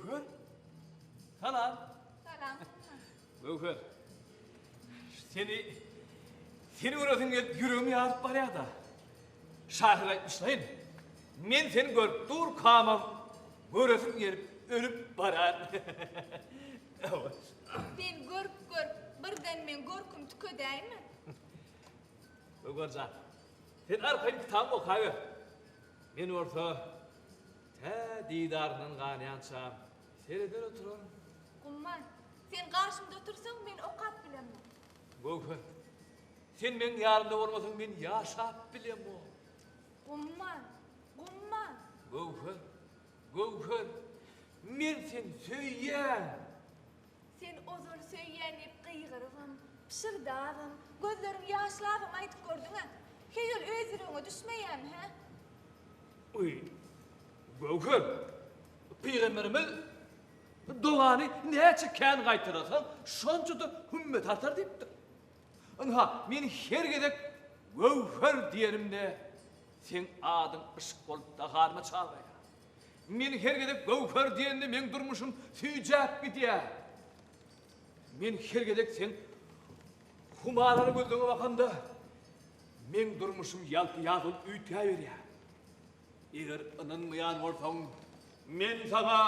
Göwher. Salam. Salam. Göwher. Seni seni göresim gelip ýüregim ýaryp barýar-da. Şahyr aýtmyşlaýyn. Men seni görüp durkamam göresim gelip ölüp barýar. Sen görüp görüp birden meň görküm tükedäýme. Göwher jan. Sen arkaýyn kitabyňy okaber. Men bolsa tä didaryňdan ganýançam sereder oturaryn. Gumman, sen garşymda otursaň, men okap bilemok. Göwher, sen meň ýanymda bolmasaň, men ýaşap bilemok. Gumman, Gumman. Göwher, Göwher, men seni söýýän. Sen ozal söýýän diýip gygyrybam, pyşyrdabam, gözleriňi ýaşlabam aýdyp gördüň-ä. Heý, ol öz ýüregiňe düşmeýärmi, hä? Uý, Göwher, pygamberimiz dogany näçe kän gaýtalasaň, şonça-da hümmeti artar diýipdir. Ynha, men her gezek Göwher diýenimde, seň adyň yşk bolup dahanyma çabraýar. Men her gezek Göwher diýende meň durmuşym süýjäp gidýär. Men her gezek seň humarly gözleňe bakamda meň durmuşym ýalpy-ýaz bolup üýtgäberýär. Eger ynanmaýan bolsaň, men saňa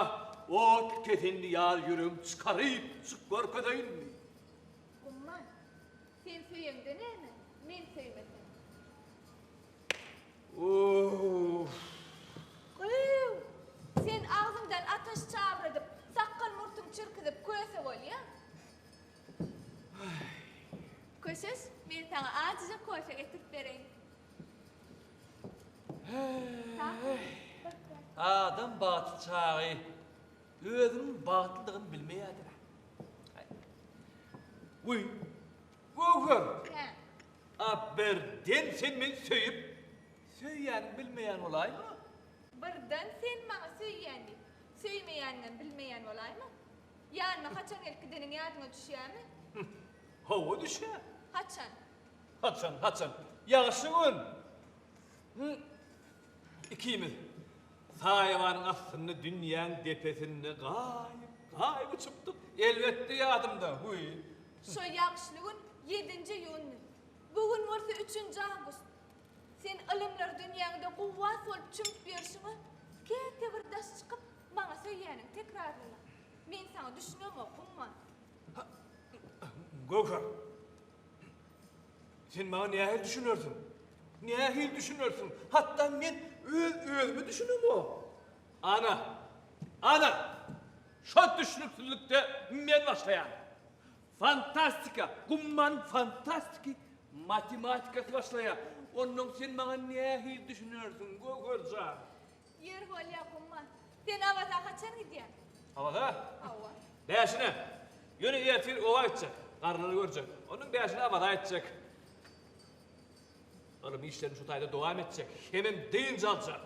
ot kesendi ýaly ýüregimi çykaryp çyk görkezeýinmi? Gumman, sen söýeňde näme, men söýmesem. Uff. Gyýw! Sen agzyňdan ataş çabradyp, sakgal-murtuň çirkizip köse bolýaň. Köşeş, men saňa ajyja kofe getirip bereýin. Adam bagtly çagy özüniň bagtlydygyny bilmeýärdir. Wiý, Göwher! Hä. A birden sen meni söýüp, söýýäniňi bilmeýän bolaýma? Birden sen maňa söýýän diýip, söýmeýäniňem bilmeýän bolaýma? Ýanyma haçan gelip gideniň ýadyňa düşýärmi? Hawa düşýär. Haçan? Haçan, haçan? Ýagşy gün. Ikimiz saýawanyň astynda dünýäň depesinde gaýyp, gaýyp uçupdyk. Elbetde ýadymda. Wiý. Şo ýagyşly gün ýedinji iýundy. Bu gün bolsa üçünji awgust. Sen ylymlar dünýäňde guwwas bolup çümüp ýörşüňe, käte bir daş çykyp, maňa söýýäniňi tekrarlama. Men saňa düşünemok, Gumman. Göwher, sen maňa nähili düşünersiň? Nähili düşünersiň? Hatda men öz-özüme düşünemok. Ana, ana, şo düşnüksizlikde men başlaýan. Fantastika, Gummanyň fantastiki matematikasy başlaýar. Onnoň sen maňa nähili düşünersiň, Göwher jan? Ýer bolýa, Gumman. Sen Awaza haçan gidýäň? Awaza? Hawa. Bäşine. Ýöne ertir oba gitjek. Garrylary görjek. Onnoň bäşine Awaza gitjek. Ylym işlerini şu taýda dowam etjek. Hemem dynç aljak.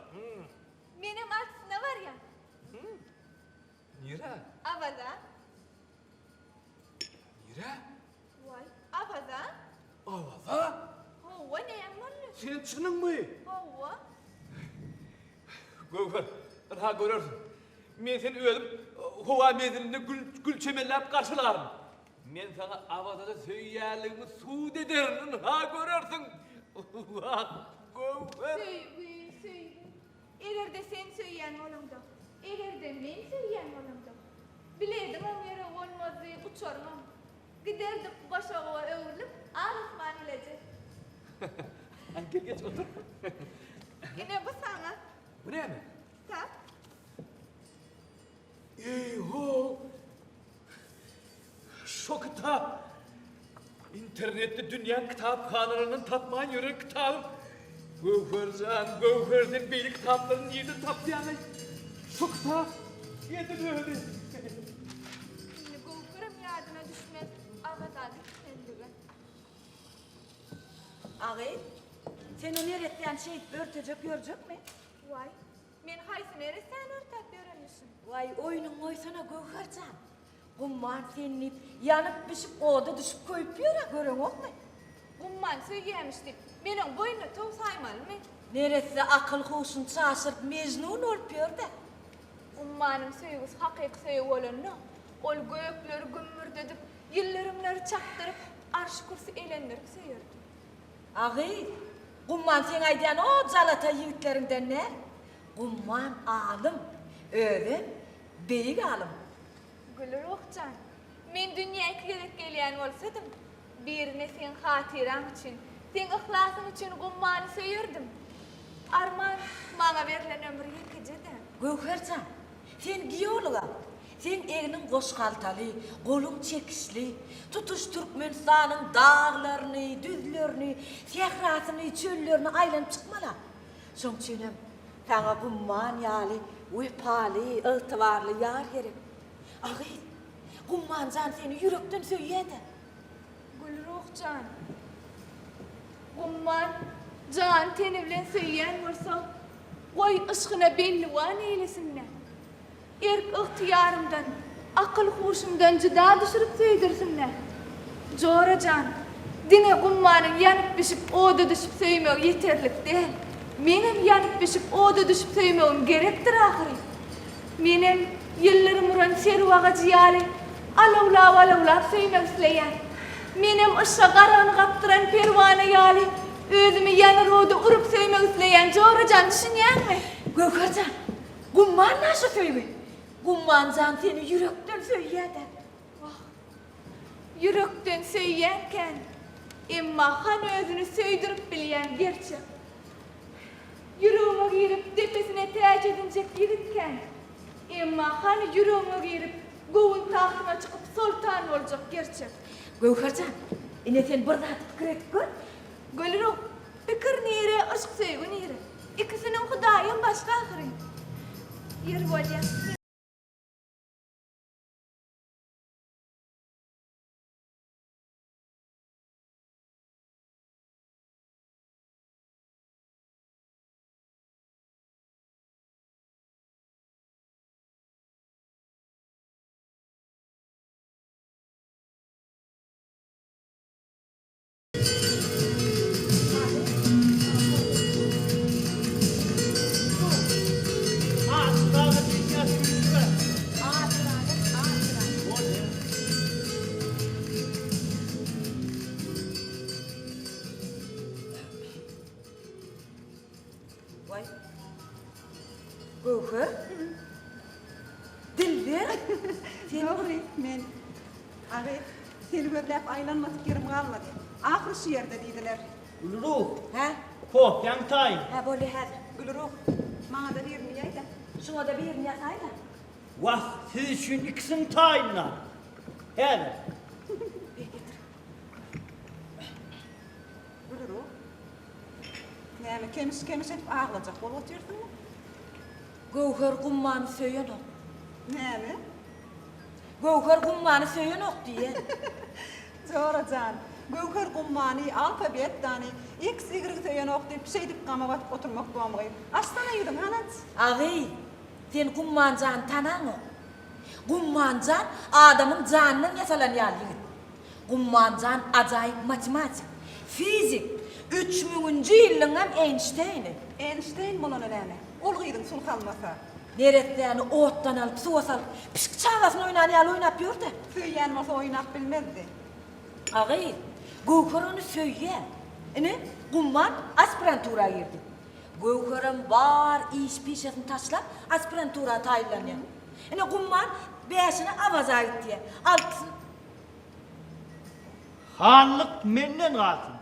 Menem altysyna barýan. Nirä? Awaza. Nirä? Waý, Awaza. Awaza? Hawa, näme boldy? Sen çynyňmy? Hawa. Göwher, ynha görersiň. Men seni özüm howa menzilinde gül, gül çemenläp garşylaryn. Men saňa Awazada söýýänligimi subut ederin, ynha görersiň. Wah, Göwher. Söýgi, söýgi. Eger-de sen söýýän bolaňda, eger-de men söýýän bolamda, bilediňem geregi bolmazdy, uçaryňam. Giderdik goşagowa öwrülip, al asman bileje. Aý, gel geç otur. Ine bu saňa. Bu näme? Kitap. Eý-ho! Şo kitap! Internetde dünýäň kitaphanalaryndan tapman ýören kitabym. Göwher jan, Göwher sen beýle kitaplary nirden tapýaň-aý? Şo kitap edil özi. Indi Göwherem ýadyna düşmez Awaza gitmezlige. A gyz, sen o neressäni şeýdip örtejek ýörjekmi? Waý, Men haýsy neressäni örtäp ýörenmişim? Waý, oýnuňy goýsana, Göwher jan. Gumman sen diýip, ýanyp-bişip, oda düşüp köýüp ýör-ä, göreňokmy? Gumman söýýämiş diýip, men oň boýnuna tow saýmalymy? Neresse akyl-huşuny çaşyryp, mejnun bolup ýör-dä. Gumman. Gummanyň söýgüsi hakyky söýgi bolanda, ol gökleri gümmürdedip, ýyldyrymlary çakdyryp, arşy-kürsü elendirip söýerdi. A gyz, Gumman seň aýdýan o jalataý ýigitleriňden däl. Gumman alym, özem beýik alym. Gülruh jan, men dünýä iki gezek gelýän bolsadym, birine seň hatyraň üçin, seň yhlasyň üçin Gummany söýerdim. Arman, maňa berlen ömür ýekeje-dä. Göwher jan, sen geolog-a. Seň egniň goşhaltaly, goluň çekiçli, tutuş Türkmenistanyň daglaryny, düzlerini, sährasyny, çöllerini aýlanyp çykmaly-a. Şoň üçinem saňa Gumman ýaly wepaly, ygtybarly ýar gerek. A gyz, Gumman jan seni ýürekden söýýä-dä. Gülruh jan, Gumman jany-teni bilen söýýän bolsa, goý yşgyna bendiwan eýlesin-dä. Erk-ygtyýarymdan, akyl-huşumdan jyda düşürip söýdürsin-dä. Jora jan, diňe Gummanyň ýanyp-bişip oda düşüp söýmegi ýeterlik däl. Meňem ýanyp-bişip oda düşüp söýmegim gerekdir ahyry. Menem ýyldyrym uran serwi agajy ýaly alawlap-alawlap söýmek isleýän. Menem yşga garagyny gapdyran perwana ýaly özümi ýanar oda urup söýmek isleýän, jora jan, düşünýäňmi? Göwher jan, Gumman naşa söýgi. Gumman jan seni ýürekden söýýä-dä. Wah, ýürekden söýýänken, emma han özüni söýdürip bilýän gerçek. Ýüregime girip, depesine täç edinjek ýigitkäm, emma hany ýüregiňe girip, göwün tagtyňa çykyp soltan boljak gerçek. Göwher jan, ine sen bir zady pikir edip gör. Gülruh, pikir nire, yşk-söýgi nire? Ikisiniň Hudaýam başga ahyryn. Ýeri bolýa. Waý. Göwher. Dilber. Sen Dogry, men. Agy, seni gözläp aýlanmadyk ýerim galmady. Ahyry şu ýerde diýdiler. Gülruh. Hä? Kofýaň taýyn. Hä, bolýa häzir. Gülruh, maňa-da birini ýaý-da. Şuňa-da birini ýasaý-da. Wah, siz üçin ikisini taýynla. Häzir. Ber getir. Gülruh, näme kemiş-kemiş edip aglajak bolup otyrsyňmy? Göwher Gummany söýenok. Näme? Göwher Gummany söýenok diýýän. Jora jan, Göwher Gummany, alfa bettany, iks igrigi söýenok diýip şeýdip gama batyp oturmak bomgy. Açsana ýüzüňi, hany aç. Agy, sen Gumman jany tanaňok. Gumman jan adamyň janyndan ýasalan ýaly ýigit. Gumman jan ajaýyp matematik, fizik, üç müňünji ýylyňam Eýnşteýni. Eýnşteýn bolany näme? Ol gyzyň sulhy almasa. Neressäni otdan alyp, suwa salyp, pişik çagasyny oýnan ýaly oýnap ýör-dä. Söýýän bolsa oýnap bilmezdi. A gyz, Göwher ony söýýär. Ine, Gumman aspirantura girdi. Göwherem bar iş-pişesini taşlap, aspirantura taýynlanýar. Ine, Gumman bäşine Awaza gitýär. Altysyny. Hanlyk menden galsyn.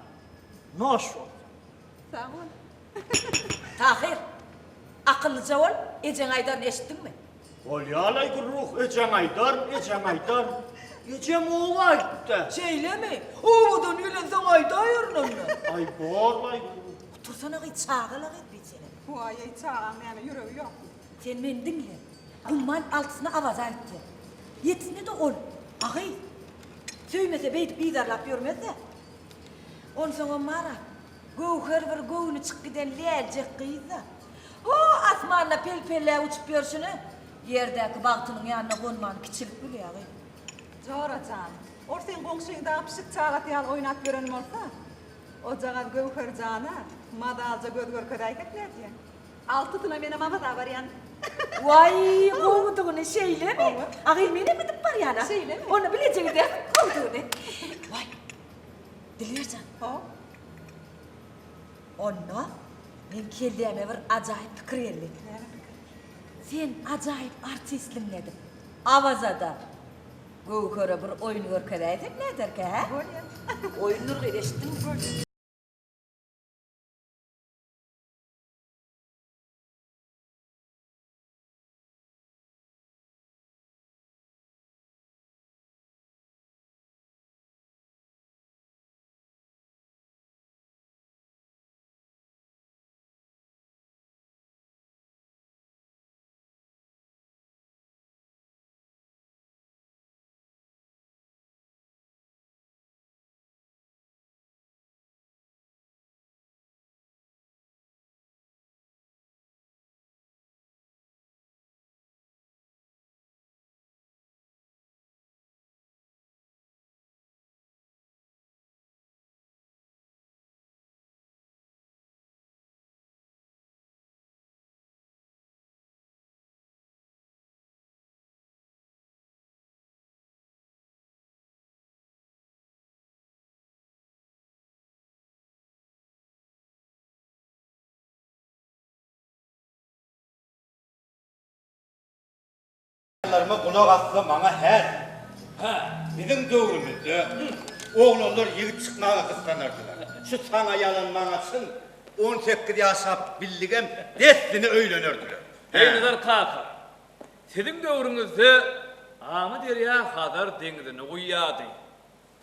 Noş bolsun. Sag bol. Tahyr, akyllyja bol, ejeň aýdaryny eşitdiňmi? Bolýa-laý Gülruh, ejeň aýdaryn, ejeň aýdaryn. Ejem oba gitdi. Şeýlemi? Obadan gelensoň aýdaýaryn onda. Aý, bor-laý Gülruh. Otursana gyz, çaga-la gyz biçere. Waý-eý, çagaň näme, ýüregi ýokmy? Sen meni diňle. Gumman altysyna Awaza gitdi. Ýetisine-de ol. A gyz, söýmese beýdip yzarlap ýörmez-dä. Onsoňam bar-a, Göwher bir göwni çyk giden läljek gyz-da. Ho, asmanda pel-pelläp uçup ýörşüne, ýerdäki bagtynyň ýanyna gonman kiçilik bilýär gyz. Jora jan, ol seň goňşyň dagy pişik çagasy ýaly oýnap ýören bolsa, ojagaz Göwher jana mazalyja göz görkezäýsek nädýä? Altysyna menem Awaza barýan. Waý, gowudygyny şeýlemi? Hawa. A gyz menem gidip barýan-a. Şeýlemi? Onda bileje gideris gowudygyny. Waý, Dilber jan. Hawa. Onda meň kelläme bir ajaýyp pikir geldi. Näme pikir? Sen ajaýyp artistligiňi edip, Awazada Göwhere bir oýun görkezäýsek näderkä, hä? Bolýa. Oýundyr gyz, eşitdiňmi? Bolýa. Aýdanlaryma gulak assa maňa hä. Hä, biziň döwrümizde oglanlar ýigit çykmaga gysganardylar. Şu saňa ýalan maňa çyn, 18 ýaşap bildigem dessine öýlenerdiler. Hä. Begnazar kaka, siziň döwrüňizde Amyderýa Hazar deňzine guýýardy.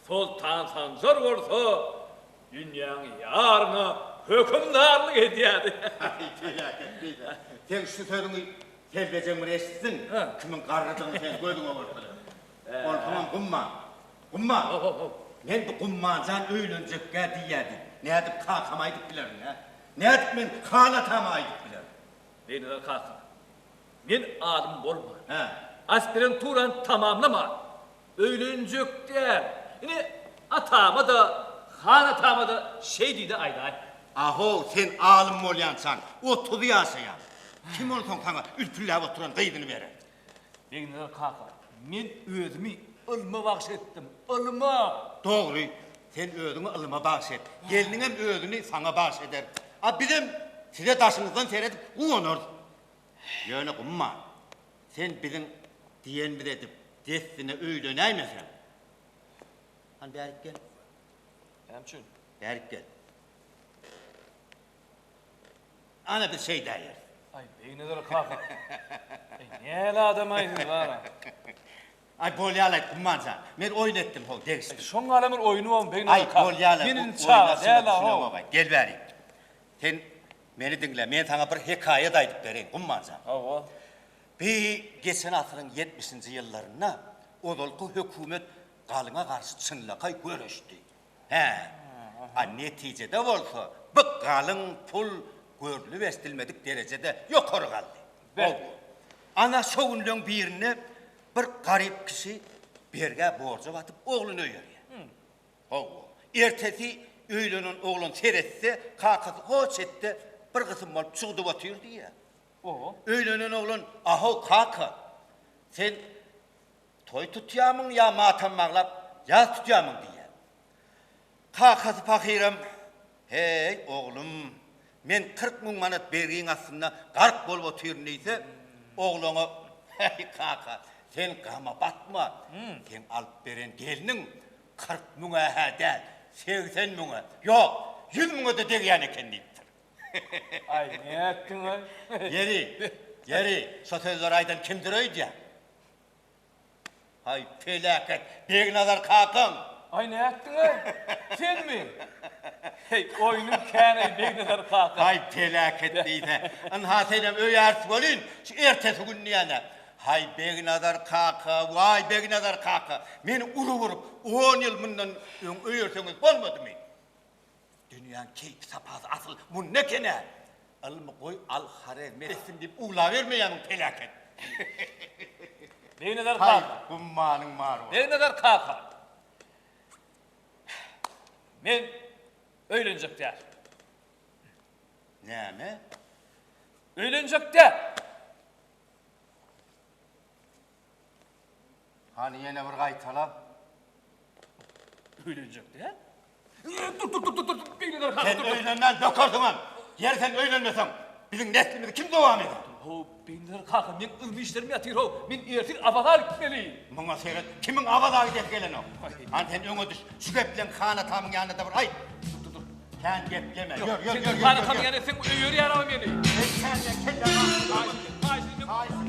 Soltan Sanjar bolsa dünýäň ýaryna hökümdarlyk edýärdi. Aý, peläket beýle. Seň şu sözüňi Selbejeň bir eşitsin, kimiň garrydygyny sen gözüňe görkezer. Onsoňam Gumman, Gumman, men bu Gummanjan öýlenjekgä diýýärdi. Nädip kakama aýdyp bilerin, hä? Nädip men Han atama aýdyp bilerin? Begnazar kaka, men alym bolman, Hä. aspiranturany tamamlaman, Öýlenjek däl. Ine, atama-da, han atama-da şeý diý-de aýdaý. A-how, sen alym bolýançaň, 30 ýaşaýaň. Kim onsoň saňa ülpülläp oturan gyzyny berer? Begnazar kaka, men özümi ylma bagyş etdim, ylma! Dogry, sen özüňi ylma bagyş et. Gelniňem özüni saňa bagyş eder. A bizem size daşyňyzdan seredip guwanarys. Ýöne gumma, sen biziň diýenimizi edip, dessine öýlenäýmeseň. Hany bärik gel. Näme üçin? Bärik gel. Ana biz şeýdäýeris. Aý, Begnazar kaka. Aý, näl adam-aý siz bar-a. Aý, bolýa-laý, Gummanjan. Men oýun etdim, how, degişdim. Aý, şoň galam bir oýny bolmy, Begnazar Aý, kaka. bolýa-laý, Men indi çaga däl-a, how. Gel bärik. Sen meni diňle, men saňa bir hekaýat aýdyp bereýin, Gummanjan. Hawa. Bi geçen asyryň ýetmişinji ýyllarynda ozalky hökümet galyňa garşy çynlakaý göreşdi. Hä. A netijede bolsa bu galyň pul görlüp-eşdilmedik derejede ýokary galdy. Be. Ana şo günleň birinde bir garyp kişi bergä-borja batyp ogluny öýerýär. Hawa. Ertesi öýlenen oglan seretse, kakasy ho çetde bir gysym bolup çugdup otyr diýýär. Oho. Öýlenen oglan, Ahow, kaka, sen toý tutýarmyň ýa matam baglap ýas tutýarmyň diýýär. Kakasy pahyram, Heý, oglum, men 40 müň manat bergiň astynda gark bolup otyryn diýse, oglana, Heý, kaka, sen gama batma, seň alyp beren gelniň 40 müňe-hä däl, 80 müňe, ýok, 100 müňe-de degýän eken diýipdir. Aý, nätdiň-aý? Ýeri, ýeri, şo sözleri aýdan kimdir öýdýäň? Haý, peläket, Begnazar kakaň! Aý, nätdiň-aý? Senmi? Heý, oýnuň kän-eý, Begnazar kaka. Haý, peläket diýse. Ynha, senem öýäris welin, şu ertesi gün diýýän-ä. Haý, Begnazar kaka, waý, Begnazar kaka, meni urup-urup, on ýyl mundan öň öýerseňiz bolmadymy? Dünýäň keýpi-sapasy asyl munda eken-ä! Ylmy goý, al Horezme etsin diýip uwlabermeýämiň peläket? Begnazar Haý, kaka. gummanyň mary bolsun. Begnazar kaka. Men öýlenjek däl. Näme? Öýlenjek däl. Hany ýene bir gaýtala. Öýlenjek däl. Dur dur dur dur dur beýle Sen öýlenmän bökersiňem. Ýeri sen öýlenmeseň, biziň neslimizi kim dowam eder? How, beýle kaka, meň ylmy işlerim ýatyr how. Men ertir Awaza gitmeli. Muňa seret, kimiň Awaza gidesi gelenok. Hany sen öňe düş, şu gepleň han atamyň ýanynda-da bir aýt. Dur dur dur. Kän gepleme. Ýör, ýör, ýör, ýör. Han atamyň ýanynda sen öýerýär aw meni. Sen kän men kelläm Haýyş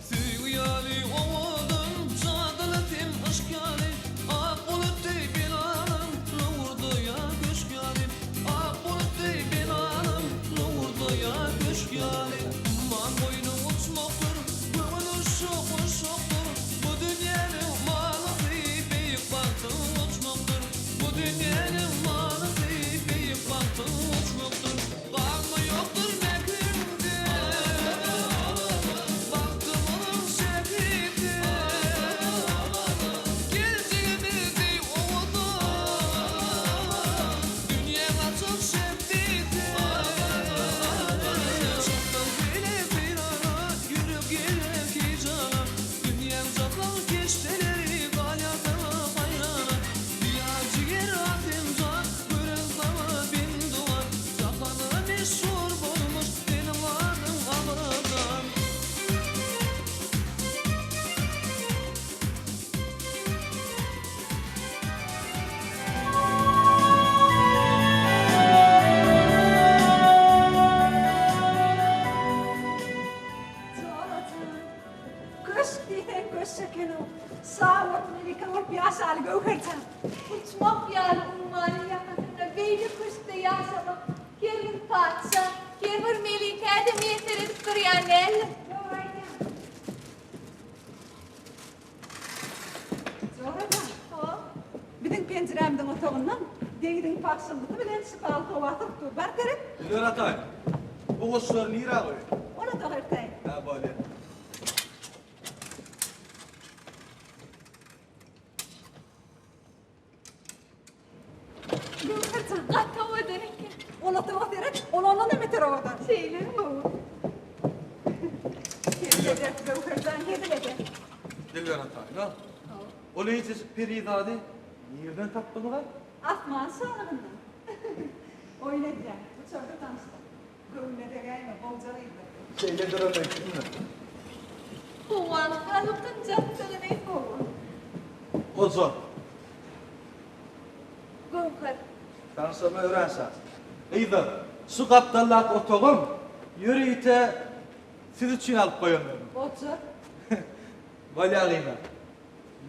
Söýgi ýaly owadan, jadyly sen yşk ýaly, Ak bulut deý belalam, lowurdaýar köşk ýaly. Ak bulut deý belalam, lowurdaýar köşk ýaly. Umman boýuna uçmakdyr, köňül uşak guşakdyr. Bu dünýäniň manysy beýik bagta uçmakdyr. Bu dünýäniň manysy beýik bagta uçmakdyr. Galma ýokdur mährimde, Bagtymyzyň şährinde. Geljegimiz deý owadan, Dünýäň açyk şähdinde. Çyksaň beýle seýrana, Ýürek geler heýjana. Dünýäň jahan keşdeleri Galýar saňa haýrana. Diýar jiger Asemjan, Gören saňa bendiwan. Jahana meşhur bolmuş Seniň adyň Abadan. Jorajan, köşk diýseň köşk eken-ow. Şa bolup, melike bolup ýaşaly Göwherjan. Uçmak ýaly ummanyň ýakasynda beýle köşkde ýaşamak her bir patyşa, her bir melikä-de miýesser edip durýan däldir. Dogry aýdýaň. Jorajan, biziň penjirämiziň otagyndan deňziň pagşyldysy bilen şypaly howa syryp dur. Bar seret. Güler ataý, bu goşlary nirä goýaý? Ol otaga ertäýin. Hä, bolýa. Göwherjan. Gaty owadan eken. Ol otaga seret, ol ondan hem beter owadan. Şeýlemi? Hezil eder, Göwherjan, hezil eder. Dilber ataý, na? Ol eýjejik perizady nirden tapdyňyz-a? Asman şalygyndan. Oýun edýän. Uçarda tanyşdyk. Göwnüne degäýme, gowja gyzdyr. Şeýledir öýtdüňmi? Howaň salkynjakdygyny. Hawa. Goja. Göwher. Tanyşanyma örän şat. Gyzlar, şu gapdaldaky otagym ýörite siz üçin alyp goýanlarym. Goja. Bolýa gyzlar.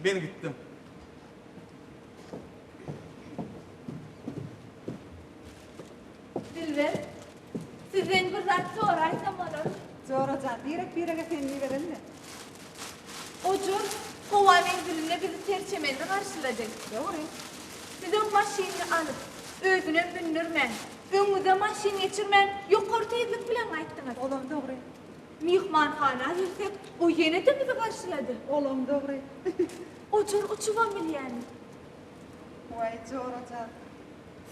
Men gitdim. Dilber, sizden bir zat soraýsam bolarmy? Jora jan, birek-birege sen diýibereli-le. Ojur howa menzilinde bizi terçemenli garşylady. Dogry. Sizem maşynyny alyp, özünem mündürmän, öňüňize maşyn geçirmän, ýokary tizlik bilen gaýtdyňyz. Olam dogry. Myhmanhana gelsek, o ýene-de bizi garşylady. Olam dogry. Ojur uçubam bilýämi? Waý, jora jan.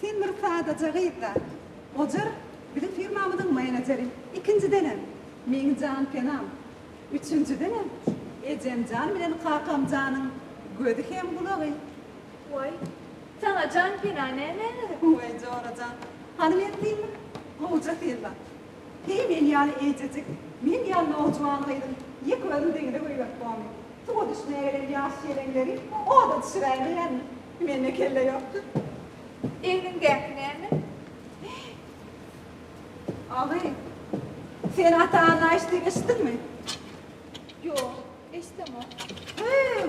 Sen bir sadaja gyz-da. Ojar biziň firmamyzyň menejeri. Ikinjidenem, meň janpenam. Üçünjidenem, ejemjan bilen kakamjanyň gözi hem gulagy. Waý, saňa janpena nämä gerek? Waý, jora jan, hany meni synla, gowuja synla. Heý, men ýaly eýjejik, men ýaly nowjuwan gyzyň ýeke özüni deňize goýberip bormy? Suwa düşmäge gelen ýaş ýeleňleri oda düşüräýmeýänmi? Mende kelle ýokdy. Egniňdäki näme? Agy, sen Ata Annaýew diýip eşitdiňmi? Ýok, eşdemok. Hüw,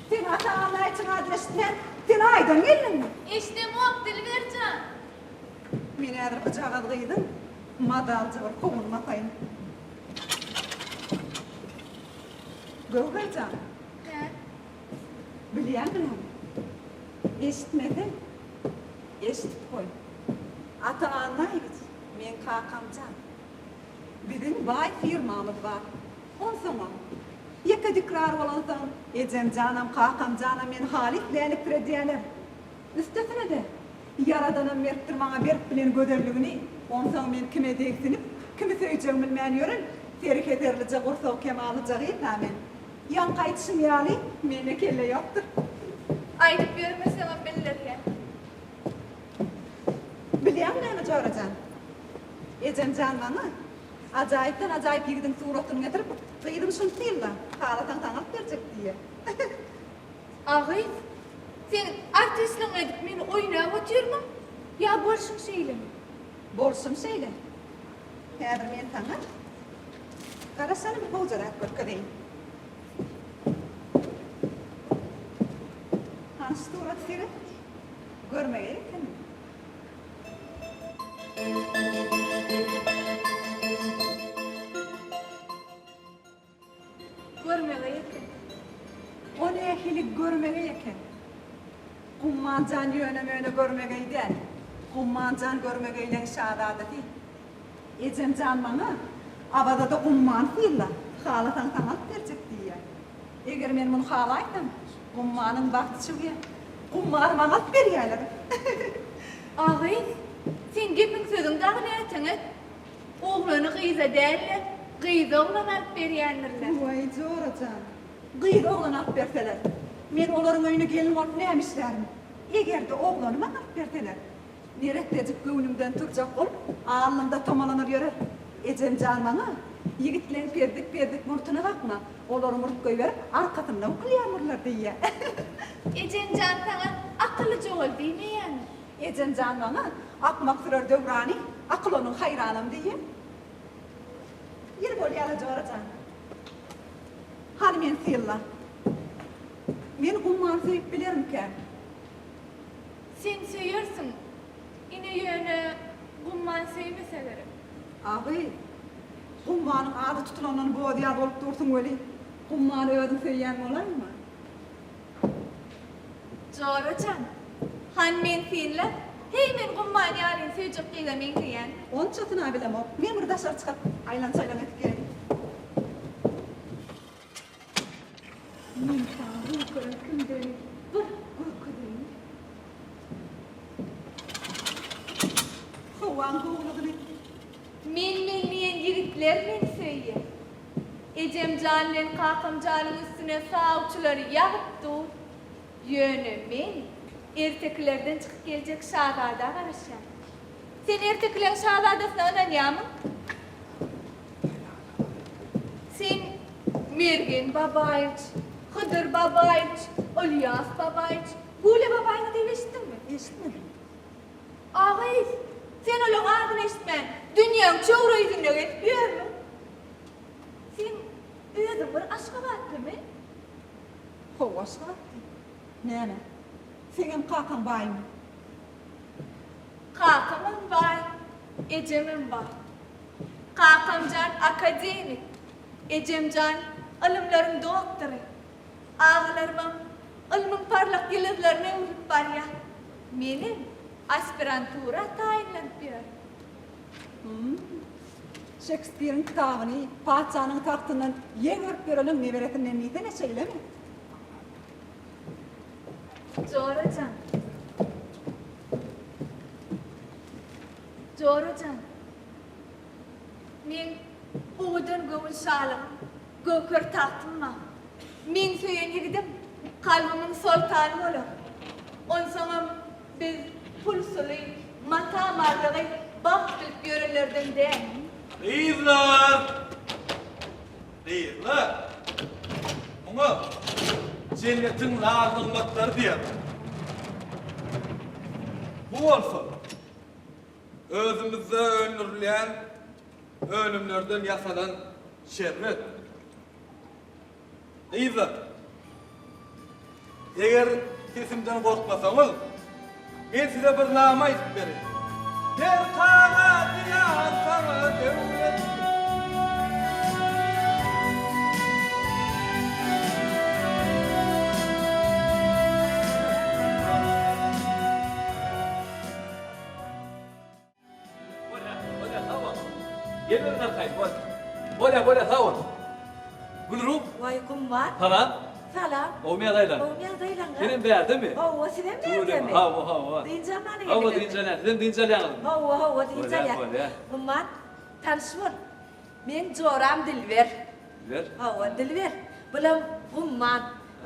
sen Ata Annaýewiň adyny eşitmän, sen Aýdan geldiňmi? Eşdemok, Dilber jan. Men häzir bujagaz gyzyň mazalyja bir howuny basaýyn. Göwher jan. Hä? Bilýäňmi näme? Eşitmeseň, eşidip goý. Ata Annaýewiç meň kakam jan. Biziň baý firmamyz bar. Onsoňam, ýeke dikrar bolansoň, ejem janam, kakam janam meni halys lälikdiredýäler. Üstesine-de, Ýaradanam beripdir maňa berip bilen gözelligini, onsoň men kime degsinip, kimi söýjegimi bilmän ýören, seri heserlije gursagy kemallyja gyz-a men. Ýaňky aýdyşym ýaly, mende kelle ýokdur. Aýdyp ýörmeseňem bildirýän. Bilýäňmi näme, jora jan? Ejem jan maňa ajaýypdan ajaýyp ýigidiň suratyny getirip, Gyzym şuny synla, halasaň saňa alyp berjek diýýä. A gyz, sen artistligiňi edip meni oýnap otyrmyň? Ýa bolşuň şeýlemi? Bolşum şeýle. Häzir men saňa garaşany bir gowja zat görkezeýin. Hany şu suraty seret. Görmegeý ekenmi? Görmegeý eken. O nähili görmegeý eken? Gumman jan ýöne-möne görmegeý däl. Gumman jan görmegeýleň şazadasy. Ejem jan maňa, Awazada Gummany synla, halasaň saňa alyp berjek diýýär. Eger men muny halaýsam, Gummanyň bagty çüwýär. Gummany maňa alyp berýärler. A gyz, seň gepiň-sözüň dagy näteňet? Oglany gyza däl-de, gyzy oglana alyp berýändirler. Waý, jora jan, gyzy oglana alyp berseler, men olaryň öýüne gelin bolup näme işlärin? Eger-de oglany maňa alyp berseler, neressejik göwnümden turjak bolup, alnymda tomalanar ýörer. Ejem jan maňa, Ýigitleň pezzik-pezzik murtuna bakma, olar murt goýberip, arkasyndan ukulýandyrlar diýýär. Ejeň jan saňa akyllyja bol diýmeýärmi? Ejem jan maňa, Akmak sürer döwrany, akyl onuň haýranam diýýär. Ýeri bolýa-la jora jan. Hany meni synla. Men Gummany söýüp bilermikäm? Sen söýersiň, ine ýöne Gumman söýmese gerek. A gyz, Gummanyň ady tutulandan boz-ýaz bolup dursuň weli, Gummany özüň söýýän bolaýma? Jora jan, han men synla, heý men Gumman ýalyny söýjek gyza meňzeýänmi? Onçasyna bilemok, men bir daşary çykyp, aýlan-çaýlan edip geleýin. Men saňa Göwheriň kimdigini bir görkezeýin. Howaň gowulygyny. Men-men diýen ýigitler meni söýýär. Ejem jan bilen kakam janyň üstüne sawçylary ýagyp dur. Ýöne men ertekilerden çykyp geljek şazada garaşýan. Sen ertekileň şazadasyna ynanýarmyň? Sen Mergen Babaýewiç, Hydyr Babaýewiç, Ylýas Babaýewiç, Gule Babaýewa diýip eşitdiňmi? Eşitmedim. A gyz, sen olaň adyny eşitmän, dünýäň çöwre ýüzünde gezip ýörmüň? Sen özüň bir aşgabatlymy? Hawa, aşgabatly. Näme, seňem kakaň baýmy? Kakamam baý, ejemem baý. Kakamjan akademik, ejemjan ylymlaryň doktory. Agalarymam ylmyň parlak ýyldyzlaryna öwrülip barýar. Menem aspirantura taýynlanyp ýörün. Hum. Şekspiriň kitabyny patyşanyň tagtyndan ýeg örüp ýöreniň neberesinden diýsene, şeýlemi? Jora jan. Jora jan. Meň owadan göwün şalygym, göwher tagtym bar. Meň söýen ýigidim kalbymyň soltany bolar. Onsoňam biz pul-suly, mata-marlygy bagt bilip ýörenlerden däl. Gyzlar! Gyzlar! Muňa jennetiň naz-nygmatlary diýerler. Bu bolsa özümizde öndürilýän önümlerden ýasalan şerbet. Gyzlar, eger sesimden gorkmasaňyz, men size bir nama aýdyp bereýin. Terkana diýar saňa döwletli. Bolýa, bolýa, sag bol. Gelmediň arkaýyn, bol. Bolýa, bolýa, sag bol. Gülruh. Waý, Gummat. Salam. Salam. Gowumy ýagdaýlar? Gowumy ýagdaýlaryňyz? Senem bärdemi? Hawa, sizem bärdemi? Hawa, hawa. Dynç almana geldiňizmi? Hawa, dynç alýan. Sizem dynç alýaňyzmy? Hawa, hawa, dynç alýan. Bolýa, bolýa. Gummat, tanyş bol. Meň joram Dilber. Dilber? Hawa, Dilber. Bulam Gummat.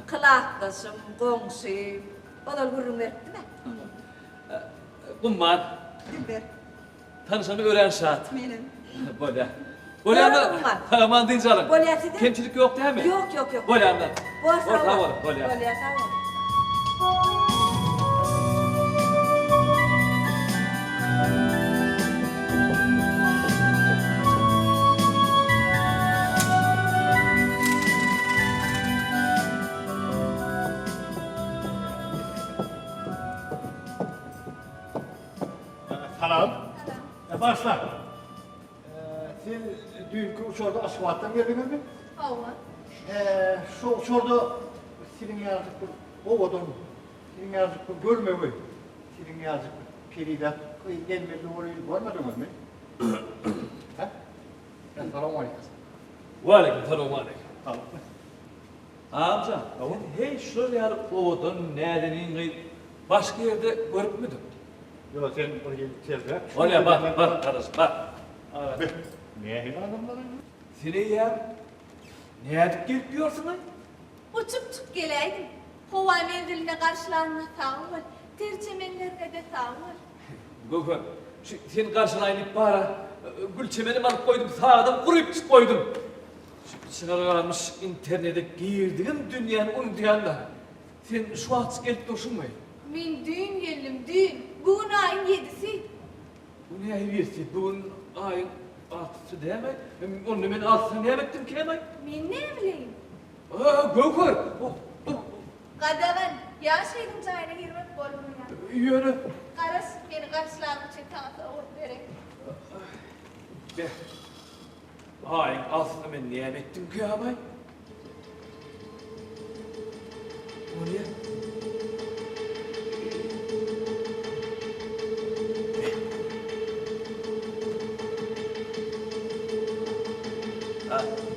Klasdaşym, goňşym. Ozal gürrüň beripdim-ä. Gumman. Dilber. Tanyşanyma örän şat. Menem. Bolýa. Bolýa-da. Sag-aman dynç alyň. Bolýa sizem. Kemçilik ýok dämi? Ýok, ýok, ýok. Bolýa-da. Bor, sag bol. Bolýa. Bolýa, sag bol. Salam. Başla. Siz düýnki uçarda Aşgabatdan geldiňizmi? Hawa. Şu uçarda siziň ýalyjyk bir owadan, siziň ýalyjyk bir görmegöý, siziň ýalyjyk bir perizat gyz gelmeli bolýar, görmediňizmi? Hä? Salam aleýkum. Waleýkim salam aleýkum. Salam. Agam jan, sen heý şular ýaly owadan, näzenin gyz başga ýerde görüpmidiň? Ýok, sen bir hili tezräk. Bolýa, bar, bar, gardaş, bar. Beh, nähili adamlar? Sen eýýäm nädip gelip ýörsüň-aý? Uçup çykyp geläýdim. Howa menzilinde garşylanyňa sag bol. Ter çemenlerine-de sag bol. Göwher, şu seni garşylaýyn diýip bar-a, gül çemenem alyp goýdum, sagadam gurypjyk goýdum. Şu çynar galmyş internete girdigim dünýäni unudýan-da. Sen şu wagtjyk gelip durşuňmy? Men düýn geldim, düýn. Bu gün aýyň ýedisi. Bu nähili ýedisi? Bu gün aýyň altysy dämi? Onda men altysyny näme etdim kämaý? Men näbileýin? A, Göwher! Gadagan, ýaş gyzyň jaýyna girmek bolmaýar. Ýöne. Garaş, meni garşylanyň üçin saňa sowgat bereýin. Beh. Aýyň altysyny men näme etdim kämaý? O ne?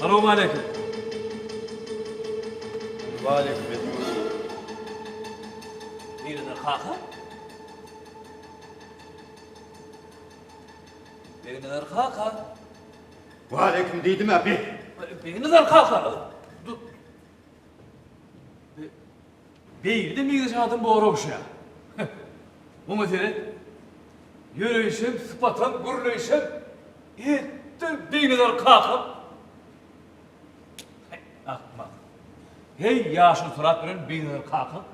Salowmaleýkim. Waleýkim Nirede kaka? Begnazar kaka. Waleýkim diýdim-ä bi. Begnazar kaka. Beýle-de meňzeş adam bor ogşa. Muňa seret. Ýöreýşem, sypatam, gürleýşem etdi Begnazar kakam. Heý, akmak. Heý, ýaşuly sorap ýören Begnazar kakam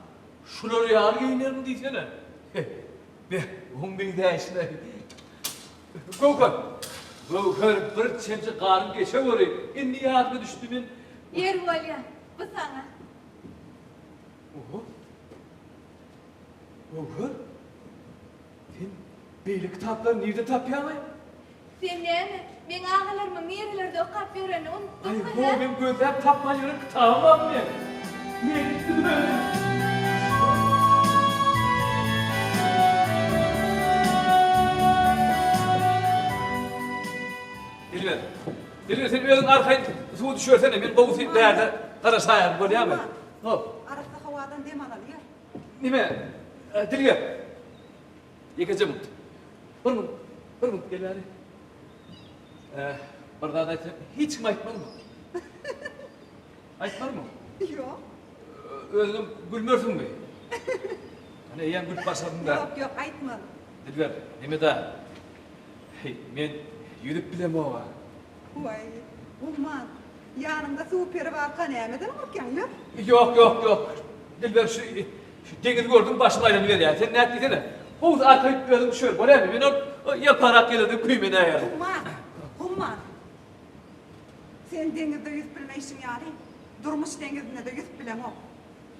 şular ýaly geýinermi diýsene. Beh, oň meňzäýşine. Göwher! Göwher bir çemçe ganym geçeweri, indi ýadyma düşdi men. Ýer bolýa, bu saňa. Oho. Göwher! Sen beýle kitaplary nirde tapýaň-aý? Sen näme, meň agalarymyň nirelerde okap ýörenini unutdyňmy, hä? Aý, ho, men gözläp tapman ýören kitabym barmy meň? Nädipdim özi? Dilber, Dilber sen özüň arkaýyn suwa düşübersene, men gowusy bärde garaşaýaryn, bolýamy? Hop. Arassa howadan dem alaly, ýör. Nime, Dilber, ýekeje munt. Bir munt, bir munt gel bäri. Bir zat aýtsam, hiç kime aýtmarmyň? Aýtmarmyň? Ýok. Özüňem gülmersiňmi? Hany eýýäm gülüp başladyň-da. Ýok, ýok, aýtmaryn. Dilber, neme-dä? Heý, men ýüzüp bilemog-a. Waý, Gumman, ýanyňda suw peri barka nämeden gorkýaň, ýör. Ýok, ýok, ýok. Dilber, şu şu deňizi gördüň, başym aýlanyberýär. Sen näet diýsene. Gowusy arkaýyn özüň düşüber, bolýarmy? Men ol ýelparak gelerde küýmenäýerin. Gumman, Gumman. Sen deňizde ýüzüp bilmeýşiň ýaly, durmuş deňizinde-de ýüzüp bileňok.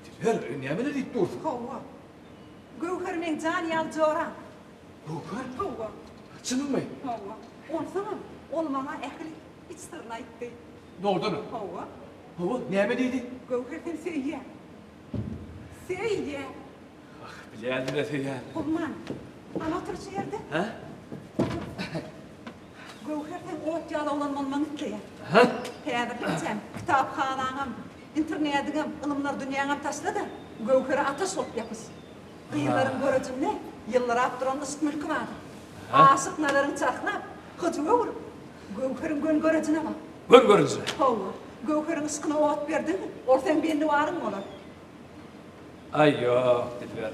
Dilber, nämeler diýip dursuň? Hawa. Göwher meň jan ýaly joram. Göwher? Hawa. Çynyňmy? Hawa. Onsoňam, ol maňa ähli iç syryny aýtdy. Dogrudanam? Hawa. Hawa, näme diýdi? Göwher seni söýýär. Söýýär. Ah, bilýändim-de söýýänini. Gumman, hany otur şu ýerde. Hä? Otur. Göwher seň ot ýaly oglan bolmagyňy isleýär. Hä? Häzirlikçäm kitaphanaňam, internediňem, ylymlar dünýäňem taşla-da, Göwhere ataş bolup ýapyş. Gyzlaryň görejinde ýyldyrap duran yşk mülki bardyr. Aşyk nazaryň çarhlap, hyjuwa öwrüp, Göwheriň gön görejine bak. Gön görejine? Hawa. Göwheriň yşkyna ot berdiňmi, ol seň bendiwaryň bolar. Aý, ýok, Dilber.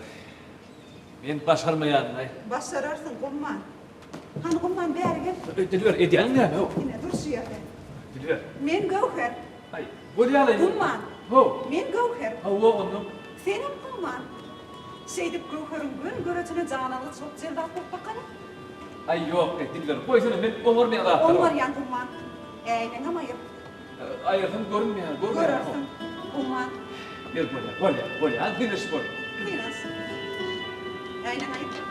Men başarmaýan-laý. Başararsyň, Gumman. Hany, Gumman, bäri gel. Dilber, edýäniň näme-ow? Ine, dur şu ýerde. Dilber. Men Göwher. Aý, bolýa-laý. Gumman. How. Men Göwher. Hawa, onnoň. Senem Gumman. Şeýdip Göwheriň gön görejine janalgyç bolup jellat bolup bakaly. Aý, ýok, Dilber, goýsana, men oňarmaýan zatlar. Oňarýan, Gumman. Äýnegiňem aýyr. Aýyrsam görünmeýär, görünmeýär. Görersiň, Gumman. Ber, bolýar, bolýar, bolýar. Hany synanyşyp gör. Synanyş. Äýnegiňi aýyr.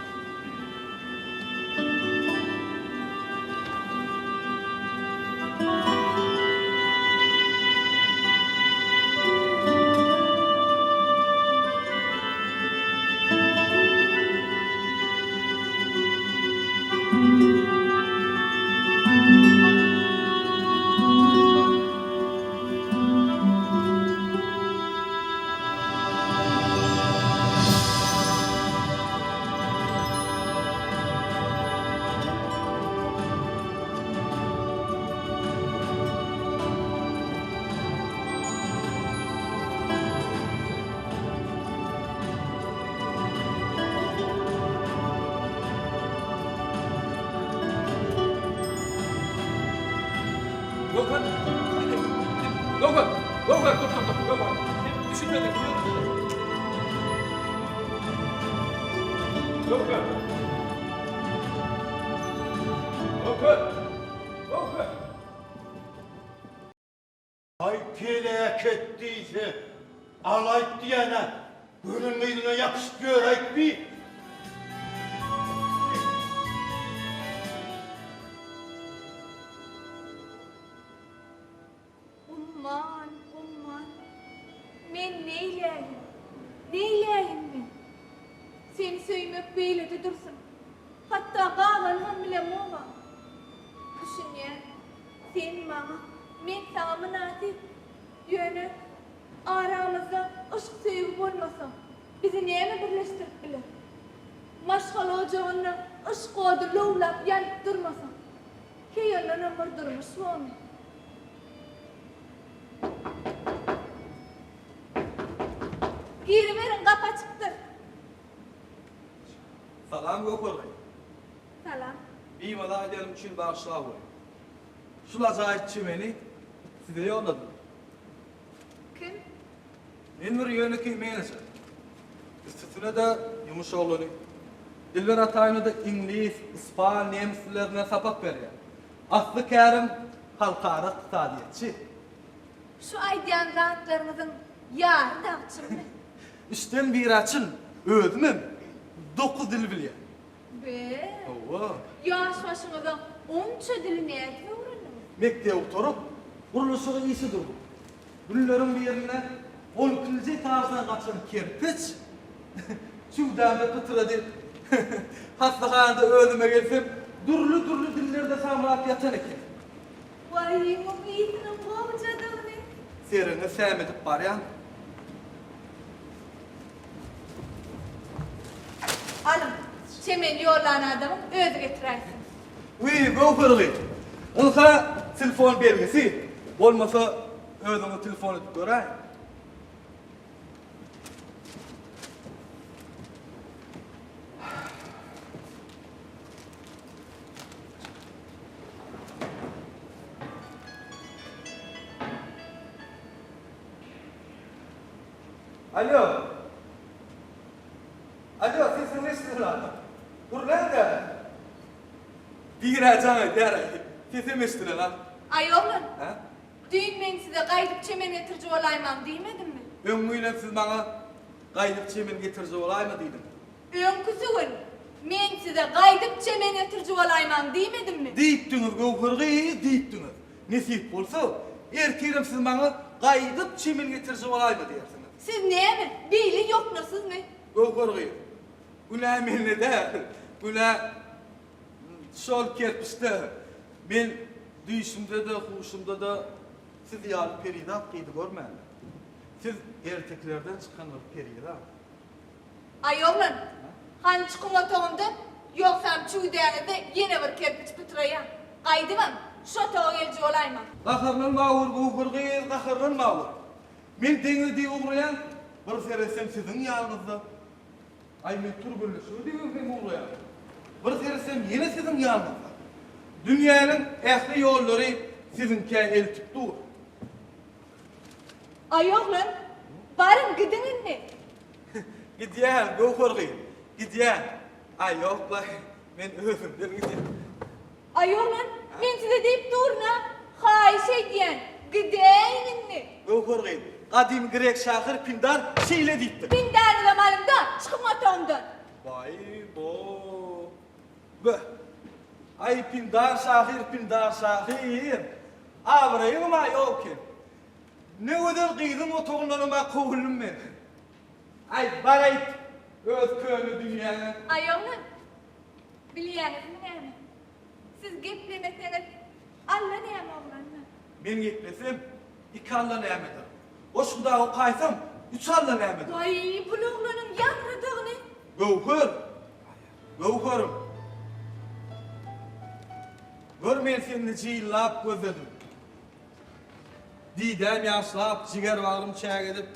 Göwher! Göwher! Göwher, dur, dur, dur, Göwher! Sen düşünmediň. Göwher! Göwher! Göwher! Aý peläket diýse, alaýt diýýän-ä, gören gyzyna ýapyşyp ýöräýt bi. Umman, umman, men neýläýin, neýläýin men? Seni söýmek beýlede dursun, hatda galanynam bilemog-a. Düşünýän, sen maňa, men saňa mynasyp. Ýöne, aramyzda yşk-söýgi bolmasa, bizi näme birleşdirip biler? Maşgala ojagynda yşk ody lowlap ýanyp durmasa, heý ondanam bir durmuş bormy? Giriberiň, gapy açykdyr. Salam Göwher gyz. Salam. Bimaza aýdanym üçin bagyşlaweri. Şul ajaýyp çemeni size ýolladym. Kim? Men bir ýönekeý menejer. Üstesine-de ýumuş oglany. Dilber Ataýewna-da iňlis, ispan, nemes dillerinden sapak berýär. Asly kärim halkara ykdysadyýetçi. Şu aýdýan zatlaryňyzyň ýary dagy çynmy? Üçden biri-ä çyn. Özümem dokuz dil bilýän. Be! Hawa. Ýaş başyňyzda onça dili nädip öwrendiňiz? Mekdebi gutaryp, gurluşyga işe durdum. Günleriň birinde on ikinji etaždan gaçan kerpiç çüwdämde pytrady. Hassahanada özüme gelsem, dürli-dürli dillerde samrap ýatan eken. Waý, muň ysynyň gowjadygyny! Seriňi sämedip barýan. Alyň, çemeni ýollan adamyň özi getiräýsin. Wiý, Göwher gyz! Ynha, telefon belgisi. Bolmasa, özüňiz telefon edip göräýiň. Alo. Alo, sesiňi eşidilen. Gürläň-dä. Birä jaň edýär-aý. Sesem eşidilen a. Aý oglan. Hä? Düýn men size gaýdyp çemen getiriji bolaýmaň diýmedimmi? Öňňünem siz maňa gaýdyp çemen getiriji bolaýma diýdiňiz. Öňküsi gün. Men size gaýdyp çemen getiriji bolaýmaň diýmedimmi? Diýipdiňiz, Göwher gyz, diýipdiňiz. Nesip bolsa, ertirem siz maňa gaýdyp çemen getiriji bolaýma diýersiňiz. Siz näme, beýle ýoknasyzmy? Göwher gyz, günä mende däl, günä şol kerpiçde. Men düýşümde-de, huşumda-da siz ýaly perizat gyzy görmändim. Siz ertekilerden çykan bir perizat. Aý oglan, hany çykyň otagymdan, ýogsam çüwdäňizde ýene bir kerpiç pytraýaň. Gaýdybam, şu otaga gelji bolaýmaň. Gaharlanmawur, Göwher gyz, gaharlanmawur. Men deňiz diýip ugraýan, bir seretsem siziň ýanyňyzda. Aý, men türgenleşige diýibem hem ugraýan. Bir seretsem ýene siziň ýanyňyzda. Dünýäniň ähli ýollary siziňkä eltip dur. Aý oglan, baryň gidiň indi. Gidýän, Göwher gyz, gidýän. Aý, ýok-laý, men özümden gidýän. Aý oglan, men size diýip durun-a, haýyş edýän, gidäýiň indi. Göwher gyz, gadymy grek şahyry Pindar şeýle diýipdir. Pindaryňyzam alyň-da, çykyň otagymdan. Baý-bo. Beh. Aý, Pindar şahyr, Pindar şahyr. Abraýyňam-a ýok eken. Ne gözel gyzyň otagyndanam-a kowuldym men. Aý, bar-aýt, öz köne dünýäňe. Aý, oglan, bilýäňizmi näme? Siz geplemeseňiz, Alla näme oglanlar? Men geplesem, iki Alla nämedir? Goşgy dagy okaýsam, üç Alla nämedir? Waý, bul oglanyň ýaňradygyny! Göwher! Göwherim! Gör men seni nije ýyllap gözledim. Didäm ýaşlap, jiger-bagrym çägedip,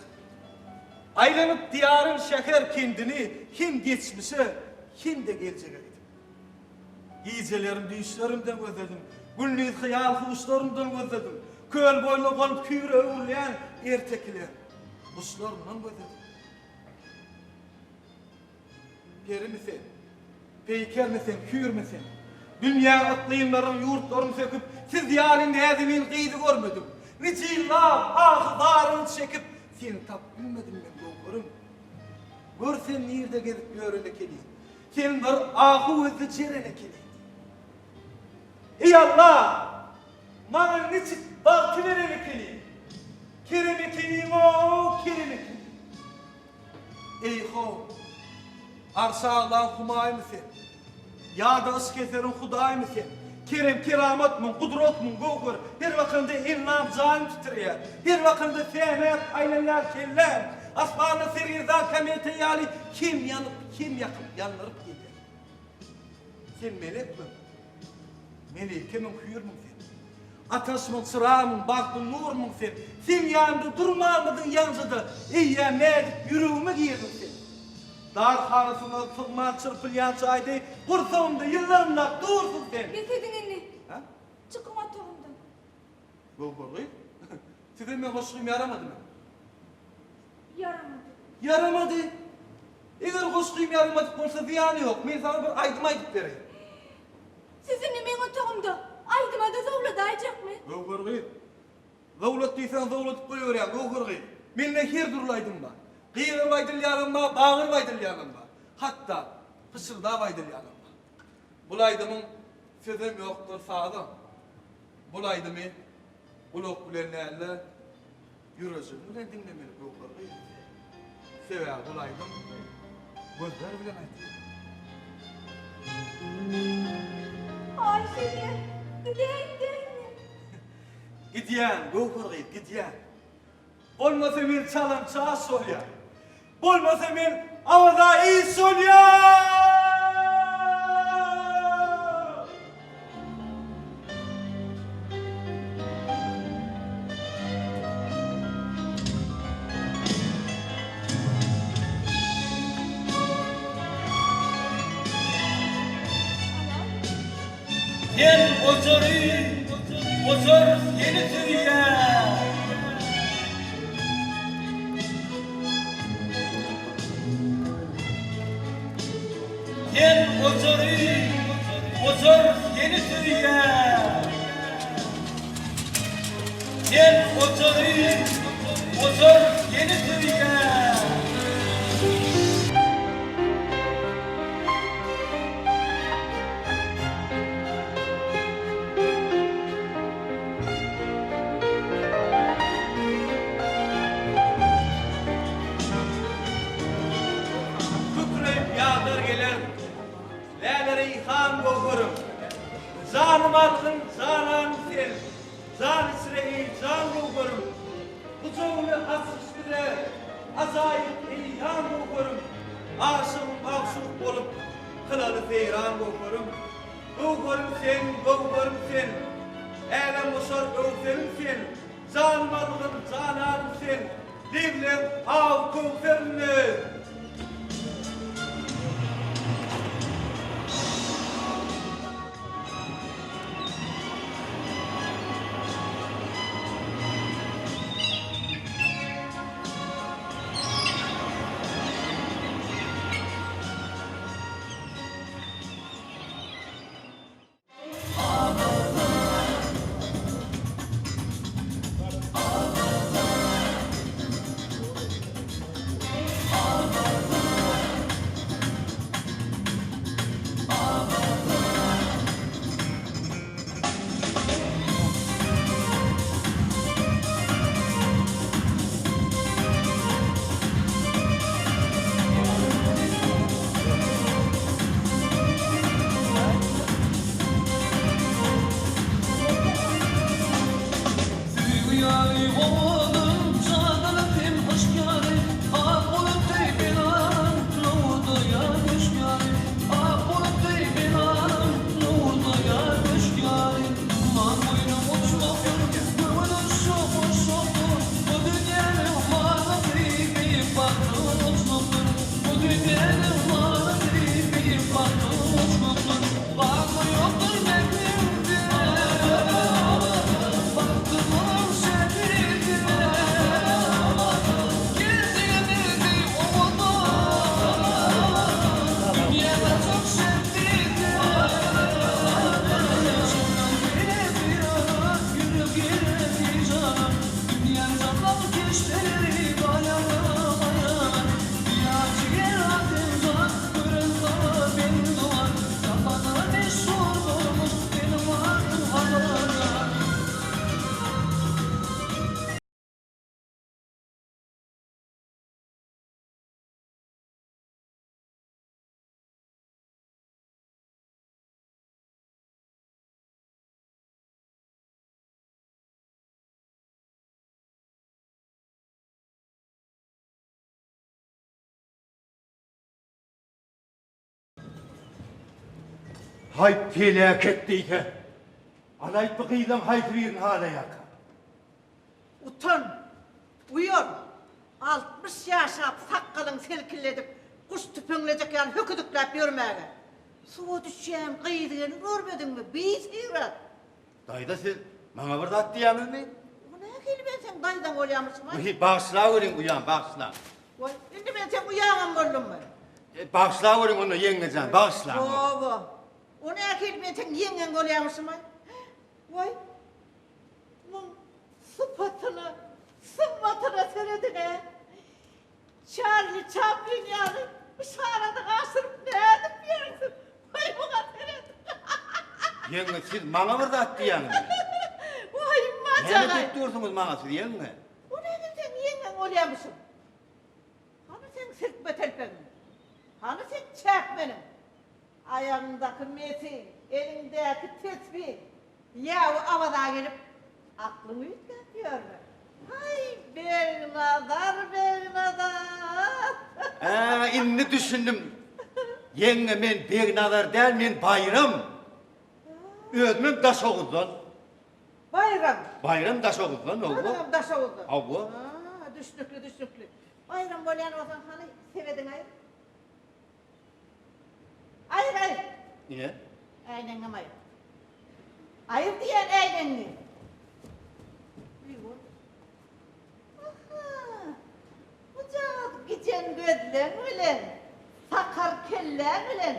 Aýlanyp diýaryň şäher-kendini hem geçmişe, hem-de geljege gidip. Gijelerim düýşlerimden gözledim, Gündiz hyýal-huşlarymdan gözledim, Köl boýuna gonup hüýre öwrülýän ertekiler, guşlarymdan gözledim. Perimi sen? Peýkermi sen, hüýrmi sen? Dünýä yklymlaryň ýurtlaryn söküp, Siz ýaly näzenin gyzy görmedim. Niçe ýyllap ahy-zaryňy çekip, Seni tapyp bilmedim men göwherim. Gör sen nirde gezip ýören ekeniň. Sen bir ahu gözli jeren ekeniň. Eý Alla! Maňa niçik bagty beren ekeniň. Kerem ekeniň-ow, kerem ekeniň. Eý-ho! Arşa aglan Humaýmy sen? Ýa-da yşk eseriň Hudaýmy sen? Kerem-keramatmyň, gudratmyň, göwher, Her bakanda endam janym titreýär. Her bakanda sämäp aýlanýar kelläm. Asmanda sergezdan kometa ýaly Hem ýanyp, hem ýakyp, ýandyryp gelýär. Sen melekmiň? Melekemiň, hüýrmüň sen? Ataşmyň, çyragmyň, bagtly nurmyň sen? Seň ýanymda durmanmydyň ýaňjada, Eýýäm nädip ýüregime girdiň sen? Dar hanasyna sygman çyrpylýan çaý deý, Gursagymda ýyllarymlap dursuň sen. Bes ediň indi. Çykyň otagymdan. Göwher gyz, size meň goşgym ýaramadymy? Ýaramady. Ýaramady? Eger goşgym ýaramadyk bolsa zyýany ýok, men saňa bir aýdym aýdyp bereýin. Siz indi meň otagymda aýdyma-da zowladaýjakmy? Göwher gyz. Zowlat diýseň zowladyp goýberýäň, Göwher gyz. Mende her dürli aýdym bar. Gygyryp aýdylýanam bar, bagyryp aýdylýanam bar. Hatda pyşyrdap aýdylýanam bar. Bul aýdymyň sözem ýokdur, sazam. Bul aýdymy gulak bilen däl-de, Ýürejigiň bilen diňlemeli Göwher gyz. Sebäbi bul aýdym gözler bilen aýdylýar. Aý şeýle, gidäýiň-dä indi. Gidýän, Göwher gyz, gidýän. Bolmasa men çalam çaş bolýan. Bolmasa men Awaza iş bolýan! Sen ojary, ojar seni söýýär. Sen ojary, ojar seni söýýär. Sen ojary, ojar seni söýýär. göwherim. Janym algyn, jananym sen, Jan içre eý jan göwherim. Gujagyny açyş bize, Ajaýyp eýýam göwherim. Aşygyň magşuk bolup, Kylaly seýran göwherim. Göwherim sen, göwherim sen, Älemgoşar öwserim sen. Janym algyn, jananym sen, Lebleň aw köwserinde. Söýgi ýaly owadan, jadyly hem yşk ýaly, Ak bulut deý belalam, lowurdaýar köşk ýaly. Ak bulut deý belalam, lowurdaýar köşk ýaly. Umman boýuna uçmakdyr, göwün uçjak guşakdyr. Bu dünýäniň manysy beýik bagta uçmakdyr. Bu dünýäniň manysy beýik bagta uçmakdyr. Gazma ýokdur mährimde, Bagtymyň şährinde. Geldiňe berdi owadan, Dünýä gaçak şährinde. Çyndan geldi ýara, ýürek geldi jana. Dünýäň janly keşpleri gaýaga-gaýaga. Ýa jiger Ademjan, gören saňa bendiwan. Jahana meşhur bolmuş seniň adyň Awaza. Haý peläket diýse. Alaýt bu gyzlaň haýsy birini halaýarka? Utan, uýal. 60 ýaşap sakgalyň selkilledip, guş tüpeňlejek ýaly höküdikläp ýörmäge. Suwa düşýän gyz-gelin görmediňmi, bisyrat? Daýza siz maňa bir zat diýýäňizmi? O nähili men seň daýzaň bolýamyşym-aý? Wiý, bagyşlaweriň uýam, bagyşlaň. Waý, indi men seň uýaňam boldummy? E, bagyşlaweriň onda ýeňňe jan, bagyşlaň. Toba. O nähili men seň ýeňňeň bolýamyşym-aý? Waý, muň sypatyna, symmatyna serediň-ä. Çarli Çaplin ýaly yşaradyňy aşyryp nädip ýörsüň? Waý muňa seret. Ýeňňe siz maňa bir zat diýýäňizmi? Waý Näme majaga. diýip dursuňyz maňa siz ýeňňe? O nädip seň ýeňňeň bolýamyşyn? Hany seň silkme telpegiň? Hany seň çäkmeniň? Aýagyňdaky mesiň, eliňdäki tesbiň, ýawy Awaza gelip, aklyňy üýtgäp ýörme. Haý, Begnazar, Begnazar! Hä, indi düşündim. Ýeňňe, men Begnazar däl, men Baýram. Özümem Daşoguzdan. Baýram. Baýram Daşoguzdan, hawa. Özüňem Daşoguzdan. Hawa. Ha, düşnükli, düşnükli. Baýram bolýan bolsaň, hany, sebediňi aýyr. Aýyr, aýyr. Ine. Äýnegiňem aýyr. Aýyr diýýän äýnegiňi. Aha. Bujagaz gijen gözleň bilen, sakar kelläň bilen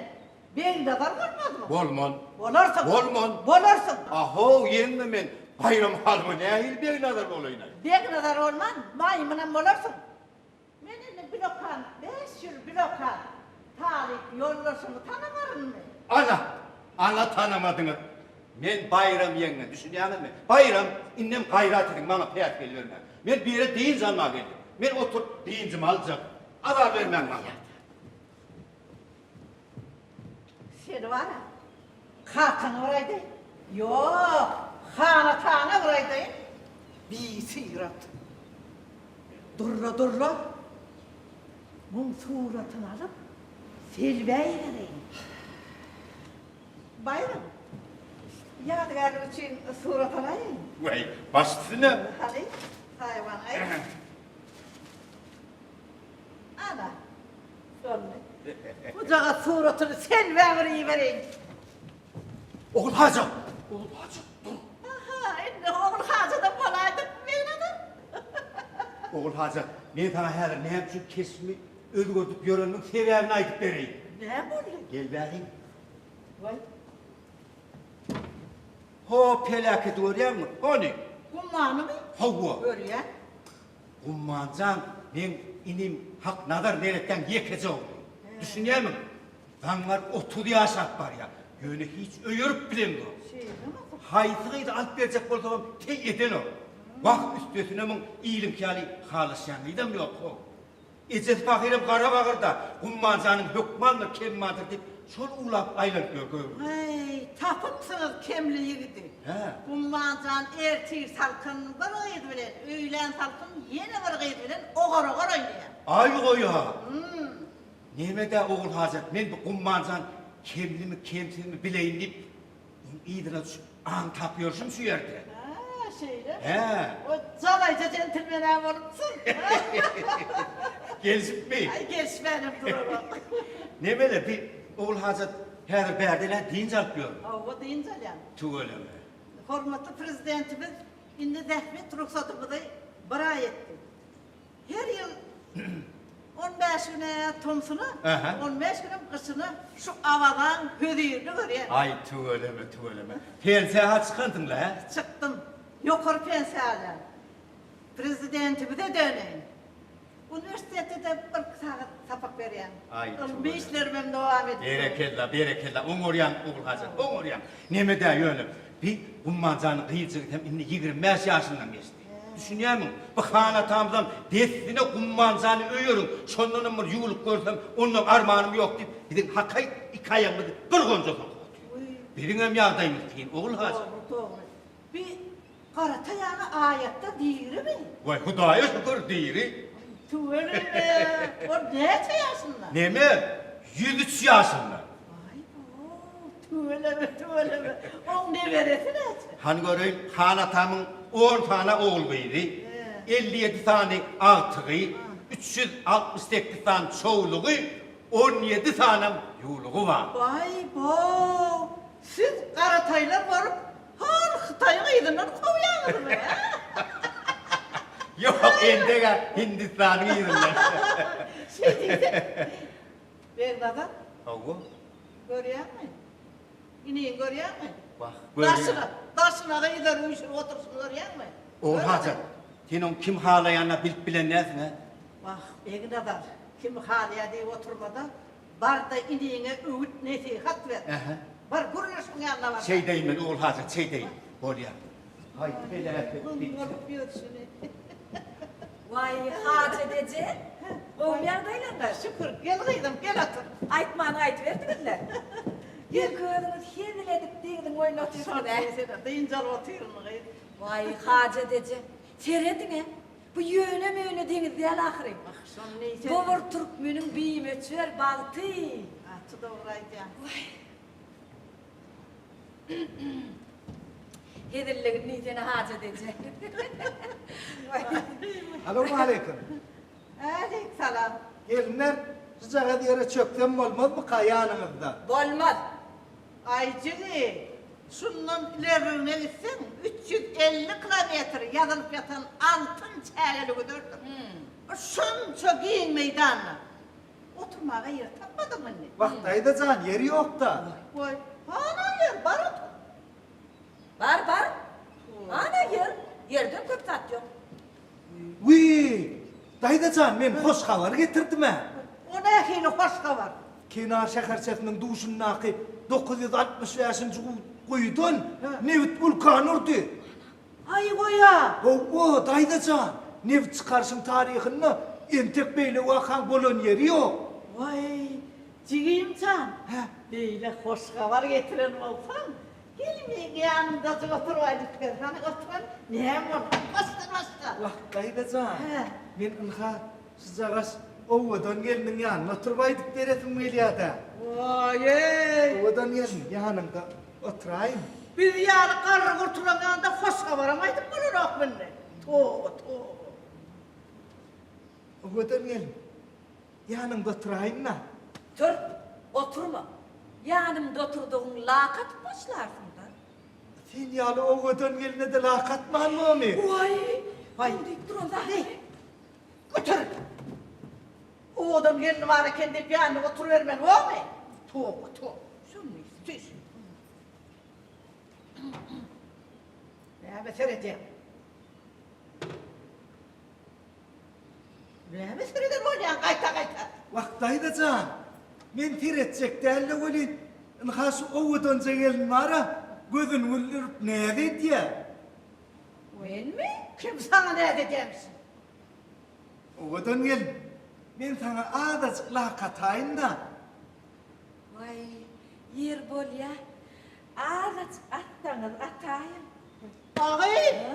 Begnazar bolmazmyň? Bolman. Bolarsyň. Bolman. Bolarsyň. Ahow, ýeňňe men Baýram halyma nähili Begnazar bolaýyn-aý? Begnazar bolman, maýmynam bolarsyň. Men indi bil okan, bäş ýyl bil okan talyp ýoldaşyňy tanamarynmy? Ana, ana tanamadyňyz. Men Baýram ýeňňe, düşünýäňizmi? Baýram, indem gaýrat ediň, maňa päsgel bermäň. Men bu ýere dynç almaga geldim. Men oturyp dynjymy aljak. Azar bermäň maňa. Seni bar-a. Kakaňa bir aýdaýyn. Ýok, Han-ataňa bir aýdaýyn. Bisyrat. Durla, durla. Muň suratyny alyp, Selbä ibereýin. Baýram, ýadygärlik üçin surat alaýyn. Weý, baş üstüne. Hany, saýawany aýt. Ana, şony. Bujagaz suratyny Selbä bir ibereýin. Ogulhajat! Ogulhajat, dur! Aha, indi Ogulhajadam bolaýdykmy, Begnazar? Ogulhajat, men saňa häzir näme üçin keşbimi özgerdip ýörenimiň sebäbini aýdyp bereýin. Näme boldy? Gel bäri. Waý. Ho, peläketi görýäňmi? Hony. Gummanymy? Hawa. Görýän. Gummanjan meň inim Haknazar neressäň ýekeje ogly. Düşünýämiň? Zaňňar 30 ýaşap barýar. Ýöne hiç öýerip bilemzok. Haýsy gyzy alyp berjek bolsagam teý edenok. Wah, üstesine muň iliňki ýaly halaşýan gyzam ýok-how. Ejesi pahyram gara bagyrda, Gummanjanyň hökman bir kemi bardyr diýip, şol uwlap aýlanyp ýör gögüň. Heý, tapypsyňyz kemli ýigidi. Hä. Gummanjan ertir salkyn bir gyz bilen, öýlän salkyn ýene bir gyz bilen ogar-ogar oýnaýar. Aý goýa! Neme-dä Ogulhajat, men bu Gummanjan kemlimi, kemsizmi bileýin diýip, Oň yzyna düşüp, aňtap ýörşüm şu ýerde. Hä, şeýlemi? Hä. O jalaýja jentlmen-ä bolupsyň. Gelşipmi? Aý, gelişmänem duranok. Nemele, bi Ogulhajat häzir bärde-le dynç alyp ýör. Hawa, dynç alýan. Tüweleme. Hormatly Prezidentimiz indi zähmet rugsadymyzy bir aý etdi. Her ýyl on bäş güne tomsuna, on bäş günem gyşyna şu Awazaň hözirini görýän. Aý, tüweleme, tüweleme. Pensiýa-ha çykansyň-la, hä? Çykdym. Ýokary pensiýa alýan. Prezidentimize döneýin. Uniwersitetde-de birki sagat sapak berýän. Aý, tüweleme. Ylmy işlerimem dowam edip dur. Berekella, berekella. Oňarýaň, Ogulhajat, oňarýaň. Neme-dä ýöne, bi Gummanjanyň gyzjygy hem indi 25 ýaşyndan geçdi. Düşünýärmiň? Bu han atamyzam dessine Gummanjany öýeriň, şondanam bir ýuwlup görsem, ondan armanym ýok diýip, biziň hakaý iki aýagymyzy bir gonja sokup otyr. Biziňem ýagdaýymyz kyn, Ogulhajy. Dogry, dogry. Bi Garata ýaňy aýatda dirimi? Waý, Hudaýa şükür, diri. Tüweleme! Ol näçe ýaşynda? Neme, 103 ýaşynda. Waý-bo, tüweleme, tüweleme. Oň neberesi näçe? Hany göreýin, han atamyň on sany ogul-gyzy, 57 sany agtygy, 368 sany çowlugy, 17 sanam ýuwlugy bar. Waý-bo, siz garataýlar bolup, hol Hytaýyň yzyndan kowýaňyzmy, hä? Ýok, entek-ä Hindistanyň yzyndan. Şeý diýsene. Begnazar. Hawa. Görýäňmi? Iniňi görýäňmi? Wah, görýän. Daşyna, daşyna gyzlar üýşüp oturyşyny görýäňmi? Ogulhajat, sen oň kim halaýanyna bilip bilen dälsiň-ä? Wah, Begnazar, kim halaýar diýip oturma-da, bar-da iniňe öwüt-nesihat ber. Ähä. Bar, gürleş oň ýanyna bar-da. Şeýdeýin men, Ogulhajat, şeýdeýin. Bolýar. Haý, peläket. Gün bolup ýörşüni. Waý, Hajat eje, gowumy ýagdaýlaryňyz? Şükür, gel gyzym, gel otur. Aýtmany aýdyberdiňiz-le. Ýeke özüňiz hezil edip deňziň boýunda otyrsyňyz-ä. Şol diýsene, dynç alyp otyryn gyz. Waý, Hajat eje, serediň-ä, bu ýöne-möne deňiz däl ahyryn. Wah, şony diýsene. Bu bir türkmeniň bimöçber bagty. Gaty dogry aýdýaň. Waý. Hezilligini diýsene Hajat eje. Salowmaleýkim. Äleýk salam. Gelinler, şujagaz ýere çöksem bolmazmyka ýanyňyzda? Bolmaz. Aý jigi, şundan ilerligine gitseň, 350 kilometr ýazylyp ýatan altyn çägeli güzerdir. Şunça giň meýdanda. Oturmaga ýer tapmadyňmy indi? Wah, daýza jan, ýer ýok-da. Goý, hana ýer, bar otur. Bar, bar. Hana ýer, ýerden köp zat ýok. Wiý, daýza jan, men hoş habar getirdim-ä. O nähili hoş habar? Kenar şäherçesiniň duşundaky 965-nji guýudan nebit wulkany urdy. Aý goýa! Hawa, daýza jan, nebit çykaryşyň taryhynda entek beýle wakaň bolan ýeri ýok. Waý, Jigim jan, beýle hoş habar getiren bolsaň, gel meň ýanymdajyk oturyp aýdyp ber. Hany otur, näme boldy? Başla, başla. Wah, daýza jan, men ynha şujagaş owadan gelniň ýanynda oturyp aýdyp beresim gelýär-dä. Waý-eý! Owadan gelin, ýanyňda oturaýyn. Biz ýaly garry-gurtulaň ýanynda hoş habaram aýdyp bolanokmy indi? Toba, toba. Owadan gelin, Ýanyňda oturaýyn-da. Tur, oturma. Ýanymda oturdygyň lak atyp başlarsyň-da. Sen ýaly owadan gelne-de lak atman bormy? Waý, waý diýip duran zat. Göter! Owadan gelni bar eken diýip ýanynda oturybermeli bormy? Toba, toba. Şony süýş. Näme seredýäň? Näme sereden bolýaň gaýta-gaýta? Wah, daýza jan, men seretjek däl-de welin, ynha şu owadanja gelin bar-a, gözüni güldürip näz edýä. Menmi? Kim saňa näz edýämişin? Owadan gelin, men saňa azajyk lak ataýyn-da. Waý, ýer bolýa. Azajyk atsaňyz ataýyň. Agy!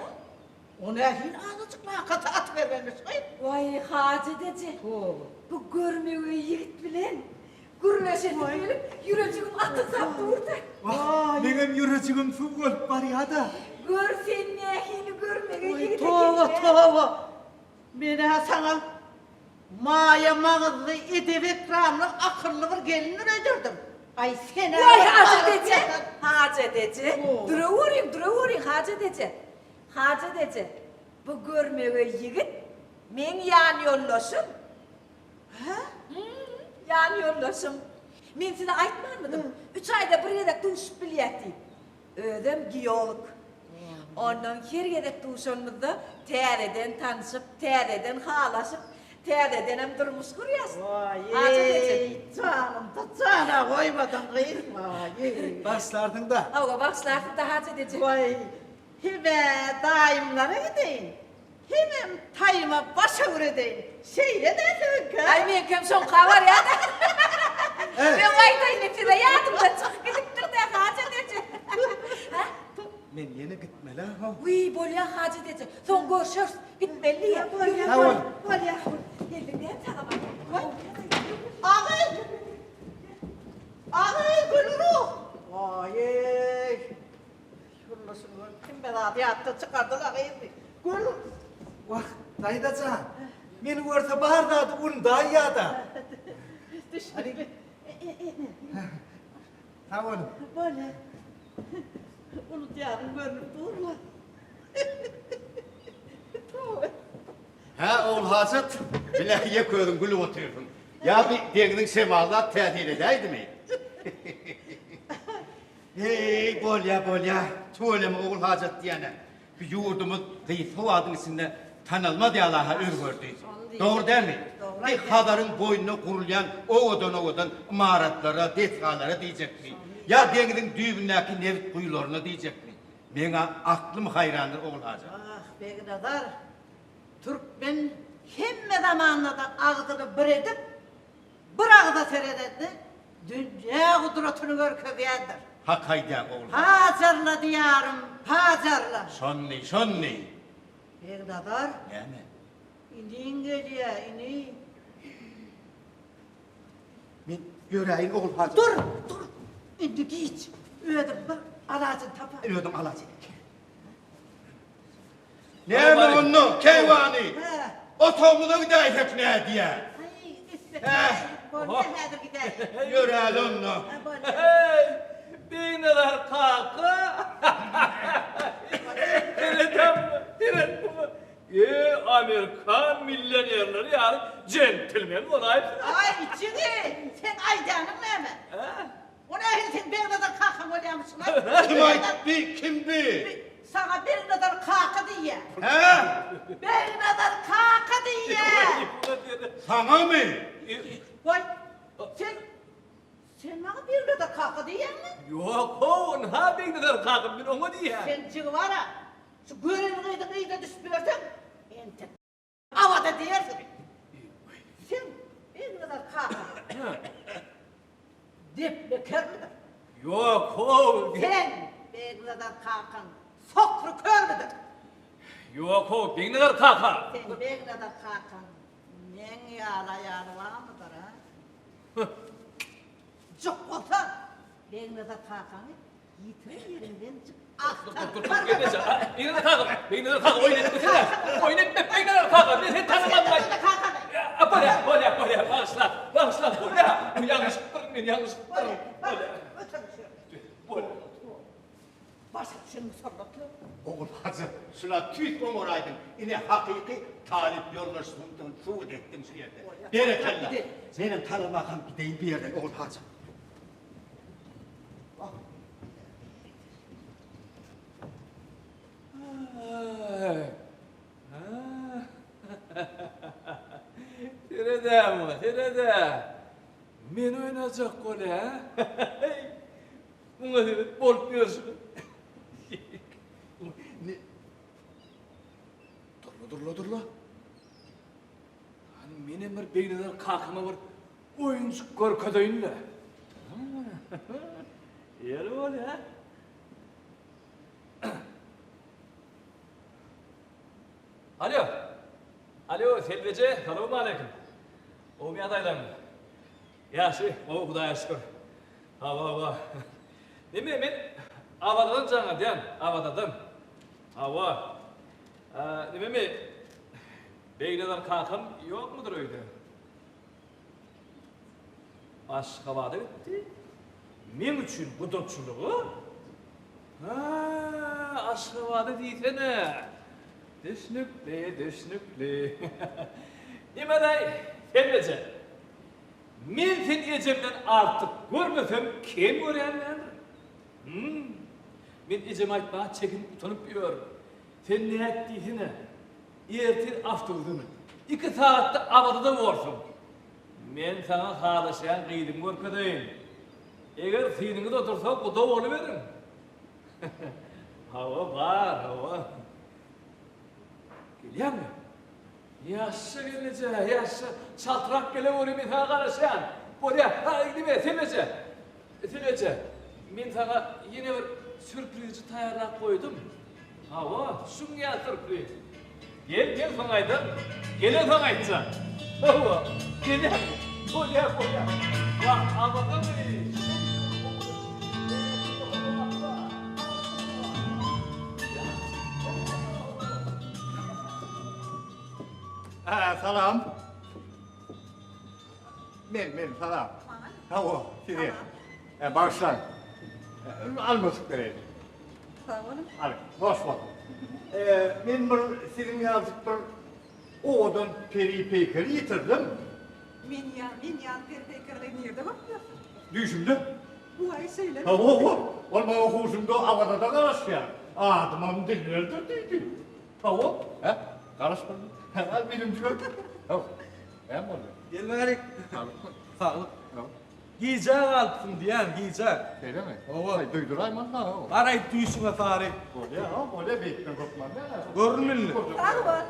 O nähili azajyk lakaty atybermelmiş gyz? Waý, Hajat eje, bu görmegeý ýigit bilen gürleşesim gelip, ýürejigim atygsap dur-da. Wah, meňem ýürejigim suw bolup barýa-da. Gör sen nähili görmegeý ýigit ekeniň-ä. Toba, toba! Men-ä saňa maýa magyzly, edep-ekramly, akylly bir gelindir öýderdim. Aý, sen-ä Waý, Hajat eje! Hajat eje! Duraweriň, duraweriň, Hajat eje! Hajat eje, bu görmegeý ýigit meň ýanýoldaşym. Hä? Hum, ýanýoldaşym. Men size aýtmanmydym, üç aýda bir gezek duşup bilýäs diýip. Özem geolog. Ondan her gezek duşanymyzda täzeden tanşyp, täzeden halaşyp, täzedenem durmuş gurýas. Hajat eje. Waý-eý, janymda jana goýmadyň gyz, waý-eý. Bagyşlarsyň-da. Hawa, bagyşlarsyň-da, Hajat eje. Waý, Hem-ä daýymlara gideýin, hemem taýyma baş öwredeýin. Şeýle-dä siziňki? Aý, meňkem şoňka barýa-da. Öň aýdaýyn diýip size ýadymdan çykyp gidipdir-dä, Hajat eje. Hä? Men ýene gitmeli-ä, how. Wiý, bolýa, Hajat eje. Soň görşeris. Gitmeli diýýä. Bolýa, Sag bol. bolýa. Geldiň näme saňa bar? Agy! Agy, Gülruh! Waý-eý! Gurluşyny görüp hemme zady ýatdan çykardylar gyzy. Gül. Wah, daýza jan, meni görse bar zady undaýýa-da. Düşnükli. Sag boluň. Bolýa. Unudýanyň görnüp dur-la. Toba. Hä, Ogulhajat, bile ýek özüň gülüp otyrsyň. Ýa bi deňziň şemaly zat täsir edäýdimi? Heý, bolýa, bolýa. Tüweleme Ogulhajat diýene. Bu ýurdumyz gysga wagtyň içinde tanalmaz ýaly-ha özgerdi. Dogry dälmi? Bi Hazaryň boýunda gurulýan owadan-owadan ymaratlara, desgalara diýjekmi? Ýa deňziň düýbündäki nebit guýularyna diýjekmi? Meň-ä aklym haýrandyr, Ogulhajat. Ah, Begnazar, türkmen hemme zamanda-da agzyny bir edip, Bir agza seredende dünýä gudratyny görkezýändir. Hak aýdýaň ogul. Pajarla diýarym, pajarla. Şonny, şonny. Begnazar. Näme? Iniň gelýä, ini. Men ýöräýin ogul hajy. Dur, dur. Indi giç. Özüm bir alajyny taparyn. Özüň alaç et. Näme onda, keýwany? Otagymyza gidäýsek nädýä? Ýöräli onda. Heý, Begnazar kaka! Seredemmi, seretdimi? Eý, amerikan millionerleri ýaly jentlmen bolaýypsyň. Aý, jigi, seň aýdýanyň näme? O nähili seň Begnazar kakaň bolýamyşyn-aý? Kim aýtdy, kim bi? Saňa Begnazar kaka diýýä. Hä? Begnazar kaka diýýä. Saňamy? Goý, sen, sen maňa Begnazar kaka diýýäňmi? Ýok, how, ynha Begnazar kaka, men oňa diýýän. Sen jigi bar-a, şu gören gyzyň yzyna düşüp ýörseň, entek Awada diýersiň. Sen Begnazar kaka. Depme kermidir? Ýok, how! Seň Begnazar kakaň sokry körmüdir? Ýok, how, Begnazar kaka! Seň Begnazar kakaň meň ýaly aýaly barmydyr, a? Jyk bolsa, Begnazar kakaňy ýitiren ýeriňden jyk agtar. Begnazar kaka, Begnazar kaka, oýun etmesene! Oýun etme, Begnazar kaka, men seni tanamadym-aý! Bolýa, bolýa, bolýa, bagyşla, bagyşla, bolýa! Ýalňyşypdyryn men, ýalňyşypdyryn. Bolýa, ötür şu. Bolýa. Başa düşen musallat ýok. Ogulhajy, şula tüýs oňaraýdyň. Ine hakyky talyp ýoldaşsyňdygyny subut etdiň şu ýerde. Berekella. Menem talamakam gideýin bu ýerden Ogulhajy. Sered-ä muňa, sered-ä. Men oýnajak bolýa. Muňa seret bolup ýörşüne. Ne? Durla, durla, durla. Hany menem bir Begnazar kakama bir oýunjyk görkezeýin-le. Ýeri bolýa. Alo. Alo, Selbeje, salowmaleýkim. Gowy ýagdaýlaryň? Ýagşy, gowy Hudaýa şükür. Hawa, hawa. Neme, men Awazadan jaň edýän, Awazadan. Hawa. Nememi, Begnazar kakam ýokmudyr öýde? Aşgabada gitdi. Meň üçin gudaçylyga? Hä, Aşgabada diýsene. Düşnükli, düşnükli. Neme-laý, Selbeje? Men seni ejemden artyk görmesem kem görýän däldirin. Hum. Men ejeme aýtmaga çekinip utanyp ýörün. Sen nät diýsene. Ertir awtobusa mün. Iki sagatda Awazada borsuň. Men saňa halaşýan gyzymy görkezeýin. Eger synyňyz otursa guda boluberiň. Hawa bar, hawa. Gelýäňmi? Ýaşşa gelneje, ýaşşa. Çaltrak geleweri, men saňa garaşýan. Bolýa. Ha, nime, Selbeje. Selbeje, men saňa ýene bir sýurprizji taýýarlap goýdum. Hawa, şuň ýaly sýurpriz. Gel, gel, soň aýdaryn. Gelensoň aýtjak. Hawa, gelýäňmi? Bolýa, bolýa. Wah, Abadan-eý, şeýle bir owadan Hä, salam. Men, men, salam. Hawa, size. Hä, bagyşlaň. Almajyk bereýin. Sag boluň. Alyň, hoş boluň. Men bir siziň ýaljyk bir owadan peri-peýkeri ýitirdim. Men ýa, men ýaly peri-peýkerleri nirde görüp ýörsüň? Düýşümde. Waý, şeýlemi? Hawa, hawa. Ol maňa huşumda Awazada garaşýar. Adymam Dilberdir diýdi. Hawa, hä? Garaşmadym. Hä, bilimci gör. Hawa. Näme boldy? Gel bärik. Saglykmy? Saglyk. Hawa. Gijä galypsyň diýýän, gijä. Şeýlemi? Hawa. Aý, duýduraýman saňa. Garaý düýşüňe sary. Bolýa, ha, bolýa, beýtmek hökman däl. Görün indi. Sag bol.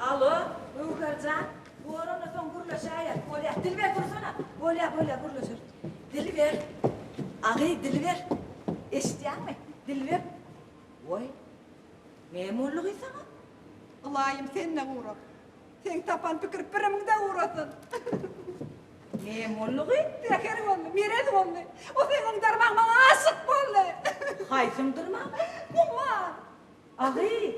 Alo, Göwher jan, bor onda soň gürleşäýeris. Bolýa, Dilber dursana. Bolýa, bolýa, gürleşeris. Dilber, agy, Dilber. Eşidýäňmi? Dilber. Woý, näme boldy gyz saňa? Ylaýym sen-de gurak. Seň tapan pikir-pirimiň-de gurasyn. Näme boldy gyz? Säher boldy, merez boldy. O seň yňdarmaň maňa aşyk boldy. Haýsy yňdyrmaň? Gumman. Agy,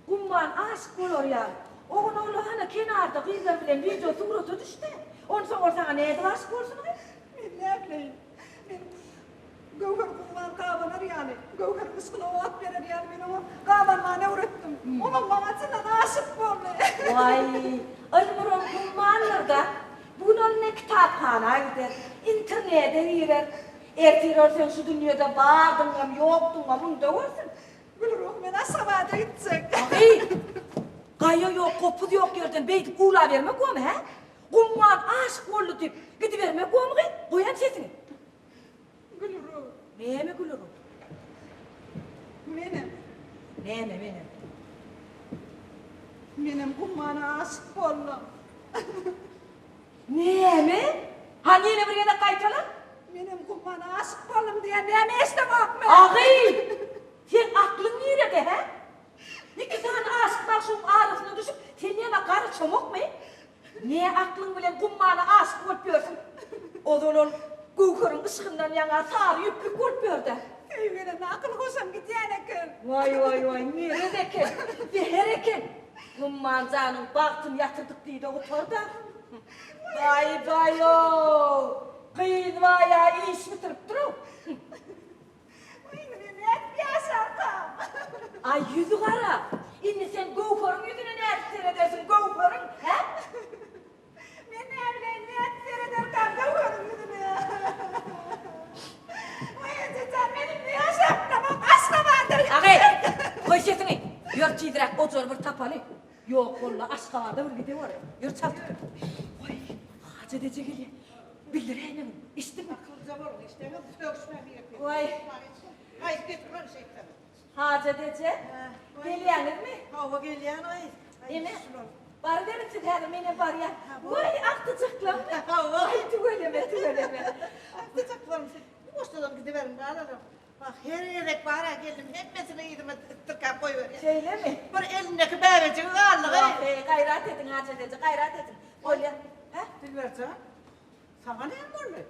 Gumman aşyk bolar ýaly. O gün ol hany kenarda gyzlar bilen wideo surata düşdi. Onsoň ol saňa nädip aşyk bolsun gyz? Men näbileýin. Men Göwher Gumman gabanar ýaly, Göwheriň yşkyna ot berer ýaly men oňa gabanmany öwretdim. Olam maňa çyndan aşyk boldy. Waý, ylmyram gummandyr-da. Bu gün ol ne kitaphana gider, internete girer. Ertir ol sen şu dünýede bardyňam, ýokduňam undawursyň. Gülruh, men Aşgabada gitjek. Agy, gaýa ýok, gopuz ýok ýerden beýdip uwlabermek bormy, hä? Gumman aşyk boldy diýip, gidibermek bormy gyz? Goýan sesiňi. Gülruh. Näme Gülruh? Menem. Näme menem? Menem Gummana aşyk boldum. Näme? Hany ýene bir gezek gaýtala? Menem Gummana aşyk boldum diýen näme eşdeňokmy? Agy! Seň aklyň nirede, hä? Iki sany aşyk-magşugyň arasyna düşüp, sen näme gara çomakmy? Ne aklyň bilen Gummana aşyk bolup ýörsüň? Ozal ol Göwheriň yşgyndan ýaňa sary ýüplük bolup ýörd-ä. Söýgüleme akyl hoşam gidýän eken. Waý, waý, waý, merez eken, zeher eken. Gumman janyň bagtyny ýatyrdyk diý-de gutar-da. Baý, baý-ow, gyz baý-a iş bitiripdir-ow. Indi men nädip ýaşarkam? Aý, ýüzi gara, indi sen Göwheriň ýüzüne nädip seredersiň, Göwheriň, hä? Men näbileýin, nädip serederkäm Göwheriň ýüzüne? Waý, eje jan, men indi ýaşap bilemok, Aşgabada gitjek. Agy, goý sesiňi, ýör tizräk ojary bir tapaly. Ýok, walla, Aşgabada bir gideweri. Ýör çalt. Waý, Hajat eje gelýär. Bildiräýmegin, eşitdiňmi? Akyllyja boluň, eşdeňiz, sögüşmäň ýeke. Waý. Gaýdyp getirmem şeýtseňiz. Hajat eje, gelýäňizmi? Hawa, gelýän gyz. Ene, baryberiň siz häzir, menem barýan. Waý, agtyjaklarmy? Hawa. Aý, tüweleme, tüweleme. Agtyjaklarym, siz ýuwaşjadan gidiberiň, balalarym. Wah, her gezek bar-a gelnim hemmesini yzyma tirkäp goýberýär. Şeýlemi? Bir elindäki bäbejigi galdy gyz. Wah, eý, gaýrat ediň, Hajat eje, gaýrat ediň. Bolýa. Hä? Dilber jan, saňa näme boldy?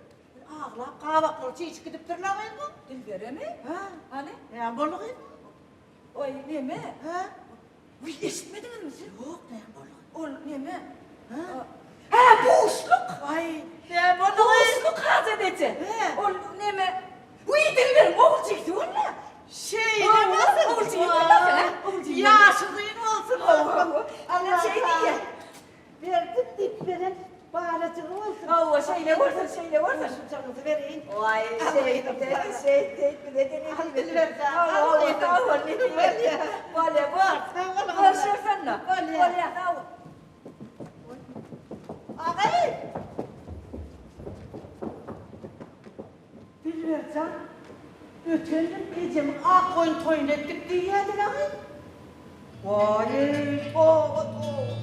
Aglap, gabaklary çişip gidipdir-le gyz bu. Dilberemi? Hä. Hany? Näme boldy gyz? Oý, neme? Hä? Wiý, eşitmediňizmi siz? Ýok, näme boldy? Ol neme? Hä? Hä, buşluk! Waý, näme boldy gyz? Buşluk Hajat eje. Hä? Ol neme? Wiý, Dilberiň ogul jigisi boldy. Şeýle bolsun. Ogul jigi boldy, hä? Ogul jigi. Ýaşy uzyn bolsun. Hawa, hawa. Allah Şeý diýýär. Berdim diýip beren balajygy bolsun. Hawa, şeýle bolsun, şeýle bolsun. Goşunçaňyzy bereýin. Waý, şeýt, şeýt, şeýt, bize de nesip Al Dilber jan. Hawa, hawa, sag bol, nesip Bolýa. Bolýa, bor. Sag boluň. Görüşeris onda. Bolýa. Bolýa, sag bol. Agay! Dilber jan, öten ýyl ejemiň ak goýun toýuny etdik diýýädiň agy. Waý-eý, toba, toba.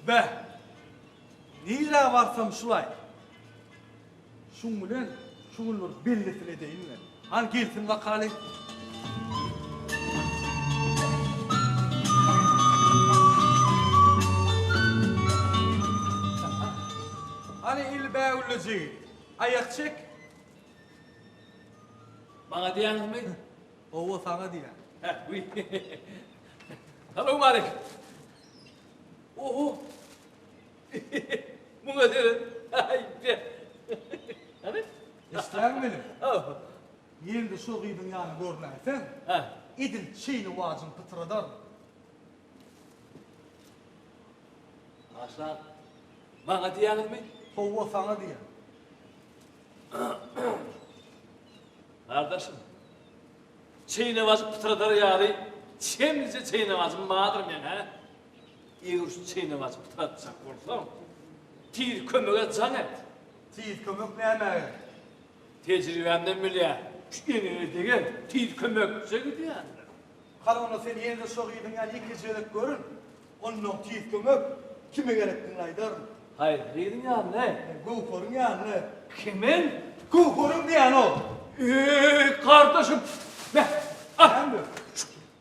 Beh, nirä barsam şulaý. Şuň bilen şu gün bir bellisini edeýin men. Hany gelsin bakaly. Hany il bägülli jigit, aýak çek. Maňa diýýäňizmi? Hawa, saňa diýýän. Hä, wiý. Salowmaleýkim. Oho. Muňa seret. Aý, be. Hany? Eşitýäňmi meni? Hawa. Ýene-de şo gyzyň ýanyna görnäýseň, Hä. edil çeýnewajyň pytradaryn. Aşak. Maňa diýýäňizmi? Hawa, saňa diýýän. Gardaşym, çeýnewajy pytradar ýaly çemlije çeýnewajym bardyr meň, hä? Eger şu çeýnewajy pytratjak bolsaň, tiz kömege jaň et. Tiz kömek nämä gerek? Tejribämden bilýän, şu eňege degen tiz kömekçä gidýändir. Hany onda sen ýene-de şo gyzyň ýanyna ýekeje gezek görün. Onnoň tiz kömek kime gerekdigini aýdaryn. Haýsy gyzyň ýanyna? Göwheriň ýanyna. Kimiň? Göwheriň diýýän-ow. Eý, gardaşym, me, al. Näme?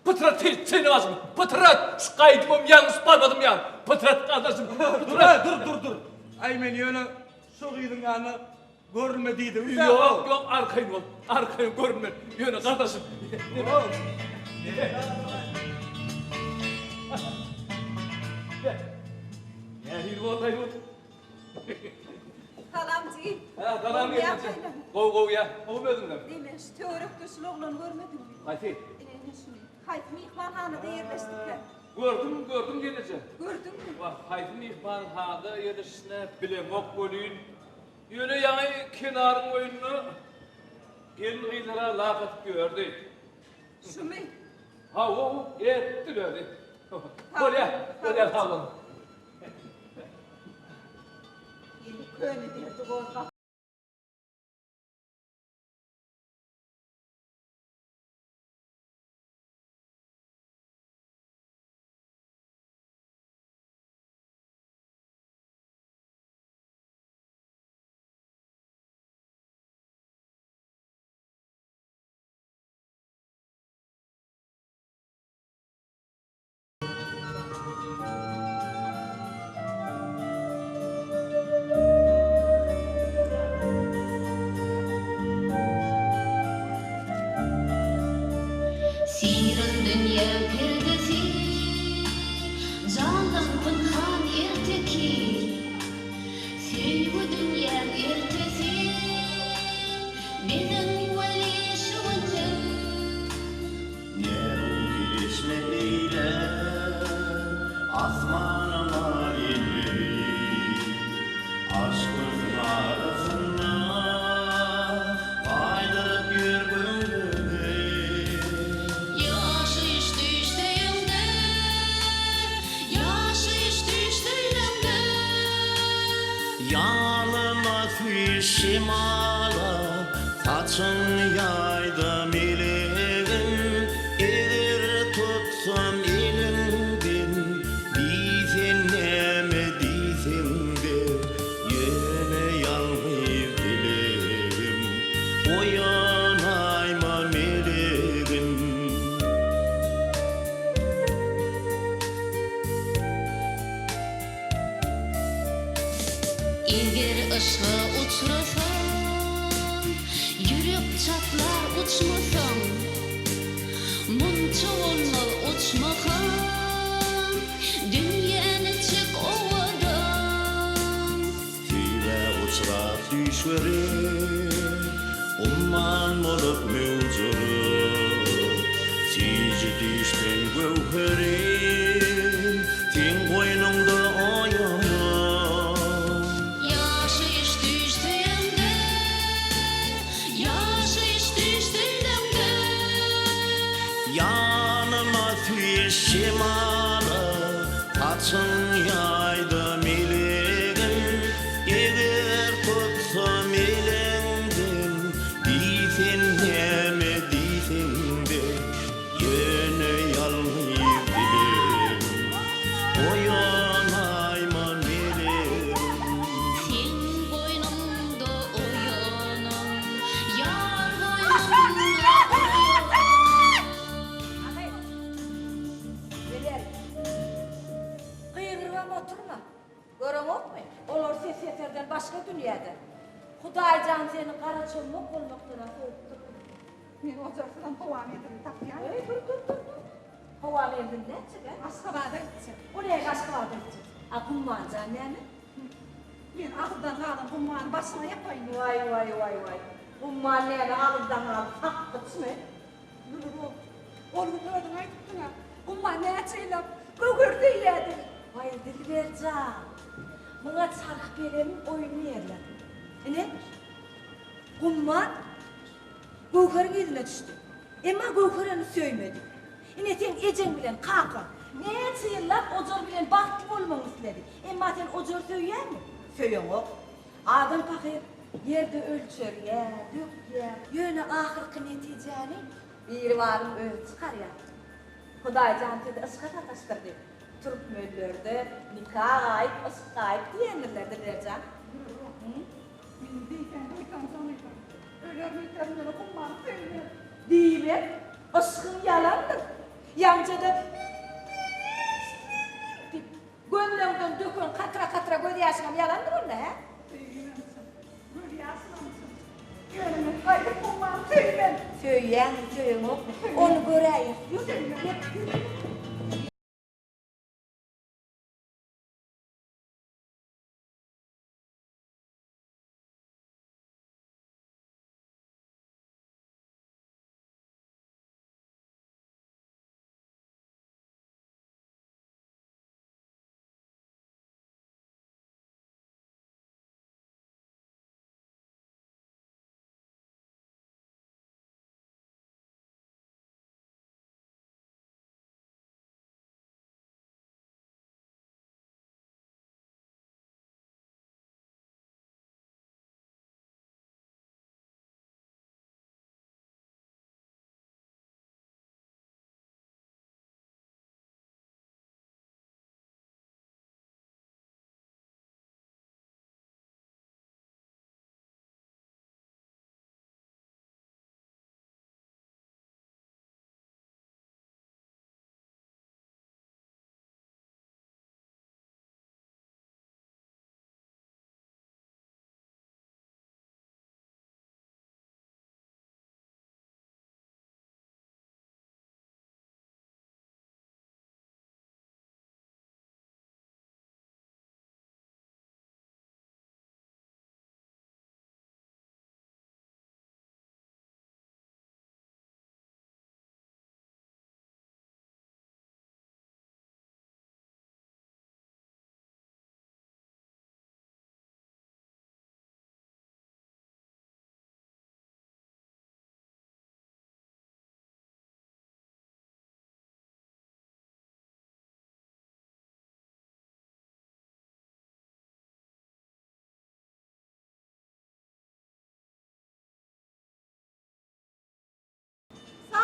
Pytrat çeýnewajymy, pytrat! Şu gaýdybam ýalňyş barmadym ýaly. Pytrat gardaşym, pytrat! Dur, dur, dur. Aý men ýöne şo gyzyň ýanyna görünme diýdigim däl. Ýok, ýok, arkaýyn bol, arkaýyn görünme. Ýöne gardaşym. Nähili? Nähili boldy-aý bu? Salam jigim. Hä, salam gelneje. Gowy, gowy ýa. Gowumy özüňem? Diýme, şu töwerekde şul oglany görmediňmi? Haýsy? Ine, ine şuny. Haýsy myhmanhanada ýerleşdikä? Gördüm, gördüm gelneje. Gördüňmi? Wah, haýsy myhmanhanada ýerleşişini bilemok welin, ýöne ýaňy kenaryň boýunda gelin-gyzlara lak atyp ýördi. Şumy? Hawa, etdi özi. Bolýar, bolýar, sag boluň. Ýene köne derdi gozgap. Syryň dünýä perdesi, Jandan pynhan erteki. Söýgi dünýäň ertesi, Biziň weli şu günler. Näruhy eýle, asmana maýyl. Aşk gözüň arasynda gaýdyryp ýör göwnümi. Ýaşaýyş düýş söýeňde, Ýaşaýyş düýş söýleňde. Ýanyma süýş şemala, Saçyň ýaýda melegiň, Eger tutsam eliňden, Diý sen näme diýseň-de, Ýöne ýalňyz dilegim, Oýanaýma melegim. Eger yşga uçrasaň, Ýürek çatlar uçmasaň, Munça bolmaz uçmahan, Dünýä niçik owadan. Söýgä uçrap düýş görüp, Umman bolup möwç urup, Süýji düýşden göwherim, Seň goýnuňda oýanam. Ýaşaýyş düýş söýeňde, Ýaşaýyş düýş söýleňde. Ýanyma süýş şemala, Saçyň ýaýda melegiň, Eger tutsam eliňden, Diý sen näme diýseň-de, Ýöne ýalňyz dilegim, Oýanaýma melegiň. Seň goýnuňda oýanam, Ýar goýnunda oýanam. Hany, Bilal, gygyrybam oturma. Göreňokmy, olar ses-ýeterden başga dünýäde. Hudaýjan seni gara çommak bolmakdan-a sowupdyr. Men ojarsyzam howa menzilini tapýan. Eý, dur, dur, dur, dur. Howa menzilini nätjek, ä? Aşgabada gitjek. O näge Aşgabada gitjek? A Gummanjan näme? Men agyzdan galan gummany başyňa ýapaýyn. Waý, waý, waý, waý. Gumman näme agyzdan galyp sakgyçmy? Gülübo, ol gün özüň aýdypdyň-a, Gumman näçe ýyllap göger söýýärdi. Waý, Dilber jan, muňa çarhypelegiň oýny diýerler. Ine, Gumman Göwheriň yzyna düşdi. Emma Göwher ony söýmedi. Ine, seň ejeň bilen kakaň näçe ýyllap Ojar bilen bagtly bolmagyňy isledi. Emma sen Ojary söýýäňmi? Söýeňok. Adam pahyr ýerde ölçerýär, dökýär. Ýöne ahyrky netijäni Biribaryň özi çykarýar. Hudaýjan sizi yşka sataşdyrdy. Türkmenlerde nika gaýyp, yşk gaýyp diýendirler, Dilberjan. Meni diýseň buýsanjyň gyzym. Öler-ýiterim ýöne Gummany söýmen. Diýmek, yşgyň ýalandyr. Ýaňja-da diýip, gözleňden döken katra-katra gözýaşyňam ýalandyr onda, hä? Söýgimem çyn, gözýaşymam çyn. Ýöne men gaýdyp Gummany söýmen. Söýýäňmi, söýeňokmy, ony göräýeris. Ýör, gel.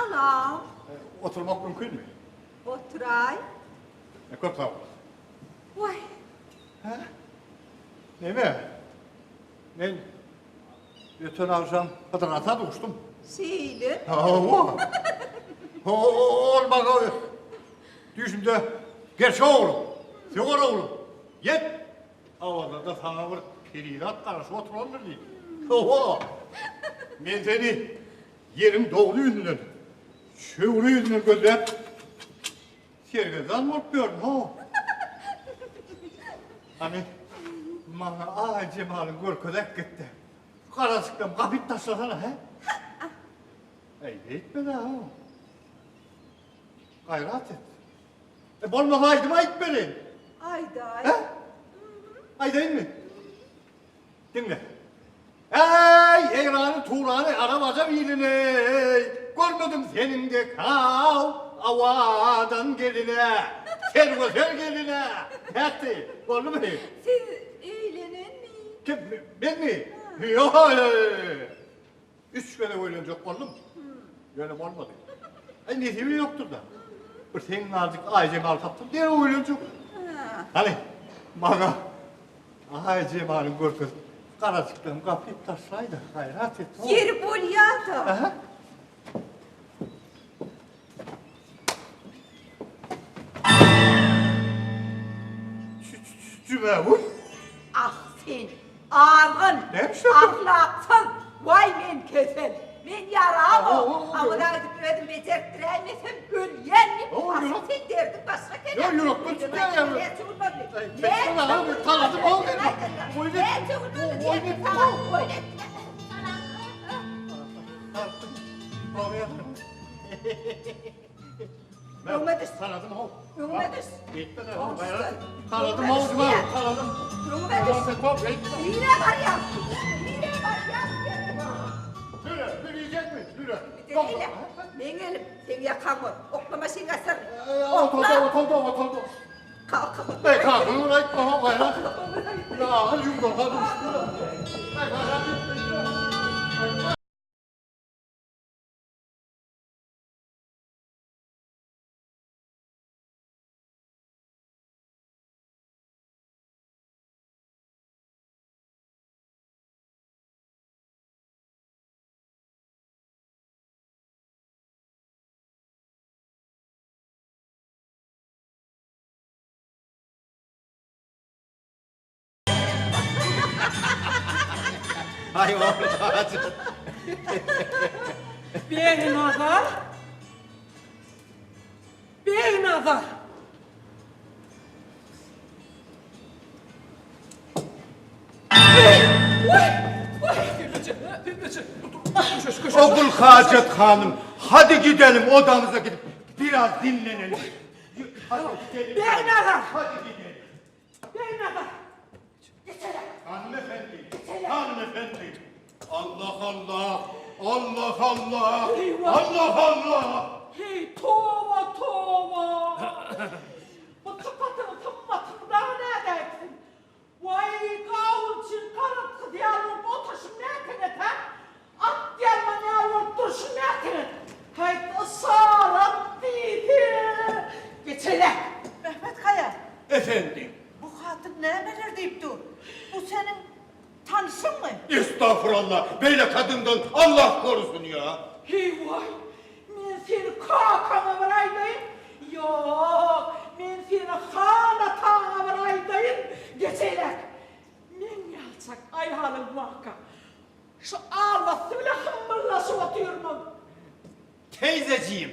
Salam. Oturmak mümkinmi? Oturaý. Köp sag bol. Waý. Hä? Neme? Men öten agşam Hydyr ata duşdum. Şeýle? Hawa. Ol maňa düýşümde Gerçek oglum, söwer oglum, ýet! Awazada saňa bir perizat garaşyp oturandyr diýdi. Hawa. Men seni ýeriň dogry ýüzünden, çöwre ýüzünden gözläp, sergezdan bolup ýörün, ho. Hany, maňa aý jemalyň görkezäk gitdi. Garajykdan gapyp taşlasana, hä? Äý, beýtme-dä, ho. Gaýrat et. E, bolmasa aýdym aýdyp bereýin. Aýdaý. Hä? Aýdaýynmy? Diňle. Äý, Eýrany, Turany, arap ajam ilini, Görmedim seniň dek haw, awadan geline, Serwe-ser geline. Nätdi? Boldumy? Siz öýlenenmi? Kim, menmi? Ýok-aý! Üç gezek öýlenjek boldum. Ýöne bolmady. Aý nesibe ýokdur-da. Bir seň nazik Aýjemaly tapdym, derrew öýlenjek. Hany, maňa Aýjemalyň görkezip, garajyklaryny gapyp taşlaý-da, gaýrat et. Ýeri bolýa-da. Aha. Jümägül. Ah sen azgyn, ahlaksyz, waý men kesel, men ýaramok, aňyra gidip özüm bejertdiräýmesem ölýän diýip, asyl seň derdiň başga eken. Ýok, ýürekden çykýar ýaly. Näçe gün boldy? Tanadym, Näçe gün boldy? Näçe gün boldy? Öňüme düş. Tanadym how. Öňüme düş. Beýtme-de how, gaýrat. Tanadym how, Juma, tanadym. Öňüme düş. Nirä barýaň? Nirä barýaň? Lüle, lüle iýjekmi? Lüle. Eýle, meň elim, seň ýakaň bor. Oklama şeň asyr. Otuldy, otuldy, otuldy. Kakam. Eý, kakaňy bir aýtma how, gaýrat. Ýa, agyr ýumruk-a duşdy. Eý, gaýrat et, beýtme. Aý ogul Begnazar! Begnazar! Ogul Hajat hanym, hadi gidelim odamyza gidip biraz dinlenelim. Hadi gidelim. Begnazar! Hadi gidelim. Begnazar! Geçele! Hanımefendi, hanımefendi. Allah Allah, Allah Allah, Eyvah. Allah Allah. Heý, toba, toba! Bu sypatyň, symmatyň dagy nädäýipsiň? Waý, gawunçyň garantgysy ýaly bolup oturyşyň näteňet-ä? At ýalman ýaly bolup durşuň näteňet? Häýt, yşarat diýse! Geçeýle! Mehmet Gaýa. Efendim. Bu hatyn nämeler diýip dur? Bu seniň tanşyňmy? Estağfurallah, beýle kadyndan Allah korusun ya. Heý-waý, men seni kakaňa bir aýdaýyn, ýok, men seni han ataňa bir aýdaýyn, geçeýläk. Meň ýaljak aýalyň barka, şu albasdy bilen hymmyllaşyp otyrmyň. Teýzejigim,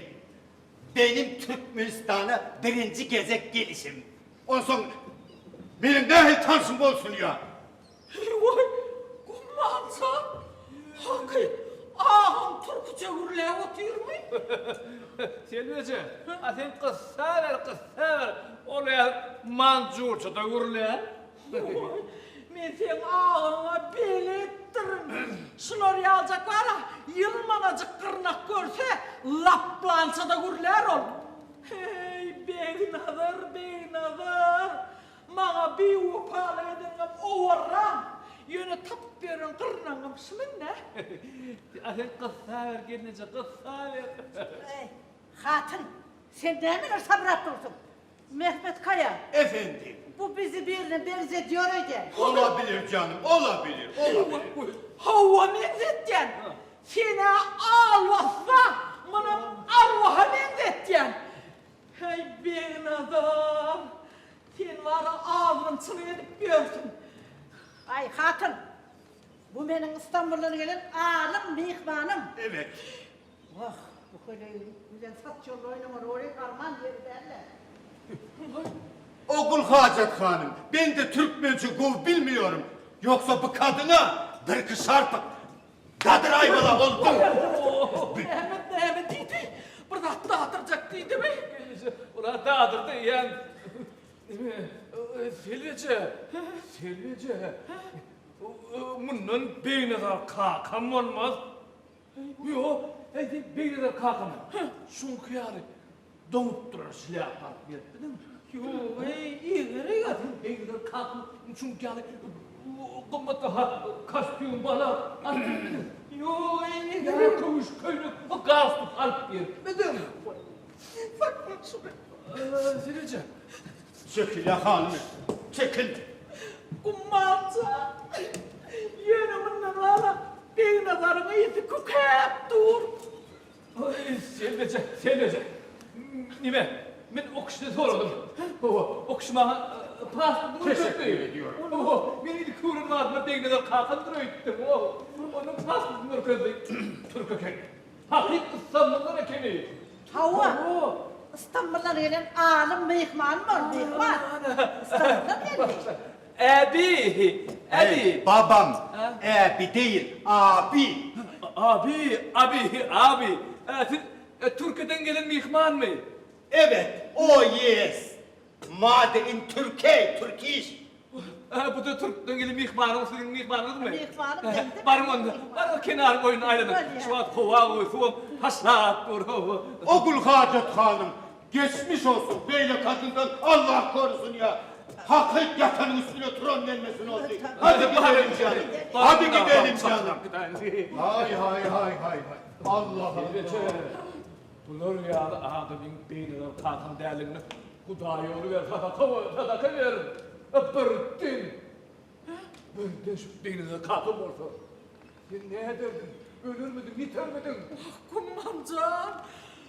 benim Türkmenistana birinji gezek gelişim. Onsoň meniň nähili tanşym bolsun ýa? Heý-waý, gummança! Haky, agaň türküçe gürläp otyrmy? Selbi eje, a sen gyssaber, gyssaber, ol ýa manjurça-da gürlär. Waý, men seň agaňa beletdirin. Şular ýaljak bar-a, ýylmanajyk gyrnak görse, laplança-da gürlär ol. Heý, Begnazar, Begnazar! Maňa biwepalyk edeniňem owarram, ýöne tapyp ýören. gyrnagyňam şumy-nä? A sen gyssaber gelneje, gyssaber. Eý, hatyn, sen nämeler samrap dursuň? Mehmet Kaýa. Efendim. Bu bizi birine benzedýär öýdýän. Olabilir janym, olabilir, olabilir. Hawa, meňzetýän. Sen-ä albassa, munam arwaha meňzetýän. Heý, Begnazar, sen wara azgynçylyk edip ýörsüň. Aý, hatyn, bu meniň Istanbuldan gelen alym myhmanym. Evet. Wah, bu heleýiň bilen saç ýolda oýnamaly welin arman ýeri däl-le. Ogulhajat hanym, ben-de türkmençe gowy bilmiyorum. Ýogsa bu kadyna birki şarpyk dadyraýmaly boldum. Näme, näme diýdi? Bir zat dadyrjak diýdimi? Ol-a dadyrdy eýýäm. Selbeje, Selbeje, mundan Begnazar kakam bolmaz. Ýok, eý, Begnazar kakam, şuňky ýaly doňup duran şlýapa alyp gelipdiň. Ýok, eý, eger-eger. Begnazar kakam şuňky ýaly gymmatbaha kostýum, balak alyp gelipdiň. Ýok, eý, eger-eger. Köwüş, köýnek, galstuk alyp gelipmidiň? Sakla şuny. Sereje. Çekil ýa hanym, çekil. Gummanjan, ýöne mundan wala Begnazaryň ysy kükäp dur. Aý, Selbeje, Selbeje. Nime, men o kişiden soradym. Hawa, o kişi maňa pasportyny görkezdi. Teşekkür ediyorum. Hawa, men ilki gören badyma Begnazar kakamdyr öýtdüm. Onuň pasportyny görkezdi. Türk ekeni. Hakyt Ystamburdan ekeni. Hawa, Ystamburdan gelen alym myhman bor, myhman. Ystamburdan geldi. Äbi, äbi. Babam, äbi değil, abi. Abi, abi, abi. Siz Türkiýeden gelen myhmanmy? Evet, oh yes. Made in Türkey, Turkish. Bu-da türkden gelen myhmanyň, siziň myhmanyňyzmy? Myhmanym diýdim. Baryň onda, baryň kenaryň boýuna aýlanyň. Şu wagt howa gowy, suwam haşlap dur. Ogulhajat hanym, geçmiş olsun, beýle kadyndan Allah korusun ya. Hakyt ýatanyň üstüne turan gelmesin oldy. Hadi gidelim canım. Hadi gidelim canım. Hay hay hay hay hay. Allah Allah. Bular ýaly adamyň beýniden kakan däldigini Hudaý ýoly ber, sadaka sadaka ber. Birden, birden şu beýniden kakan bolsa, sen näderdiň, ölermidiň, ýitermidiň? Wah, Gumman jan,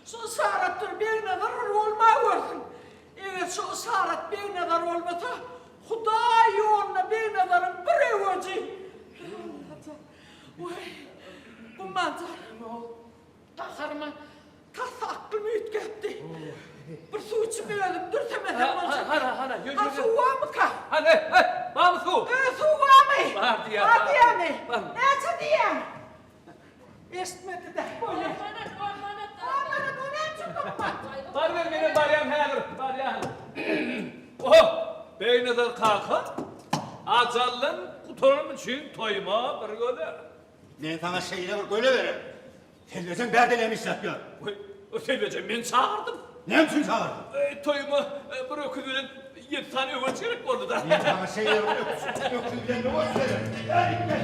şu yşarat bir Begnazar bir bolmagörsün. Eger şu yşarat Begnazar bolmasa, Hudaý ýoluna Begnazaryň bir öweji. Allajan, waý, Gumman jan. Gaharyma tas aklym üýtgäpdi. Bir suw içip özüm dürsemesem boljak. Hana, hana, ýör, Ha, ýör. suw barmyka? Hana, hey, barmy suw? Ö, suw barmy? Bar diýýär. Bar diýýärmi? Bar. Näçe diýýäň? Eşitmedi-de. Bolýar. On manat, on manat. On manat, o näçe gymmat? Bar ber, menem barýan häzir, barýan. Oho, Begnazar kaka, ajaldan gutulanym üçin toýuma bir göle. Men saňa şeýle bir göle bererin. Selbejeň bärde näme işläp ýör? Goý, o Selbeje men çagyrdym. Näme üçin çagyrdyň? Toýuma bir öküz bilen ýedi sany öweç gerek boldy-da. Men saňa şeýle bir öküz, öküz bilen öweç bererin. Bärik gel!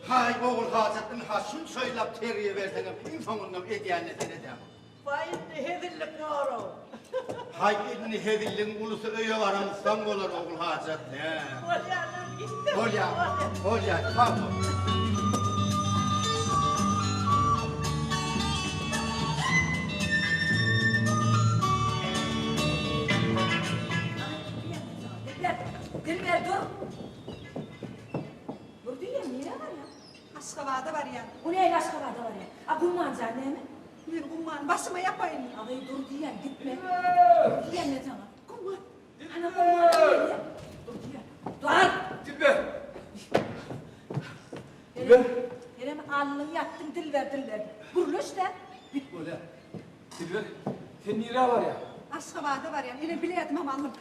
Haý, Ogulhajat, ynha şunça ýyllap terbiýe berseňem, iň soňundam edýänine sen edäň. Waý indi hezillik bor-ow. Haý indi hezilligiň ulusy öýe baramyzsoň bolar Ogulhajat. Hä. Bolýar men gitdim. Bolýar. Bolýar. Sag bol. Dilber, Dilber dur. Dur diýýän, nirä barýaň? Aşgabada barýan. O nähili Aşgabada barýaň? A Gummanjan näme? Men Gummany başyma ýapaýyn. Agy dur diýýän, gitme. Dur diýýän men saňa. Gumman. Hana Gumman gelýär. Dur diýýän. Dur! Dilber! Dilber! Senem alnyň ýatdyň Dilber, Dilber. Gürleş-dä. Git bolýar. Dilber, sen nirä barýaň? Aşgabada barýan. Ine biletimem aldym.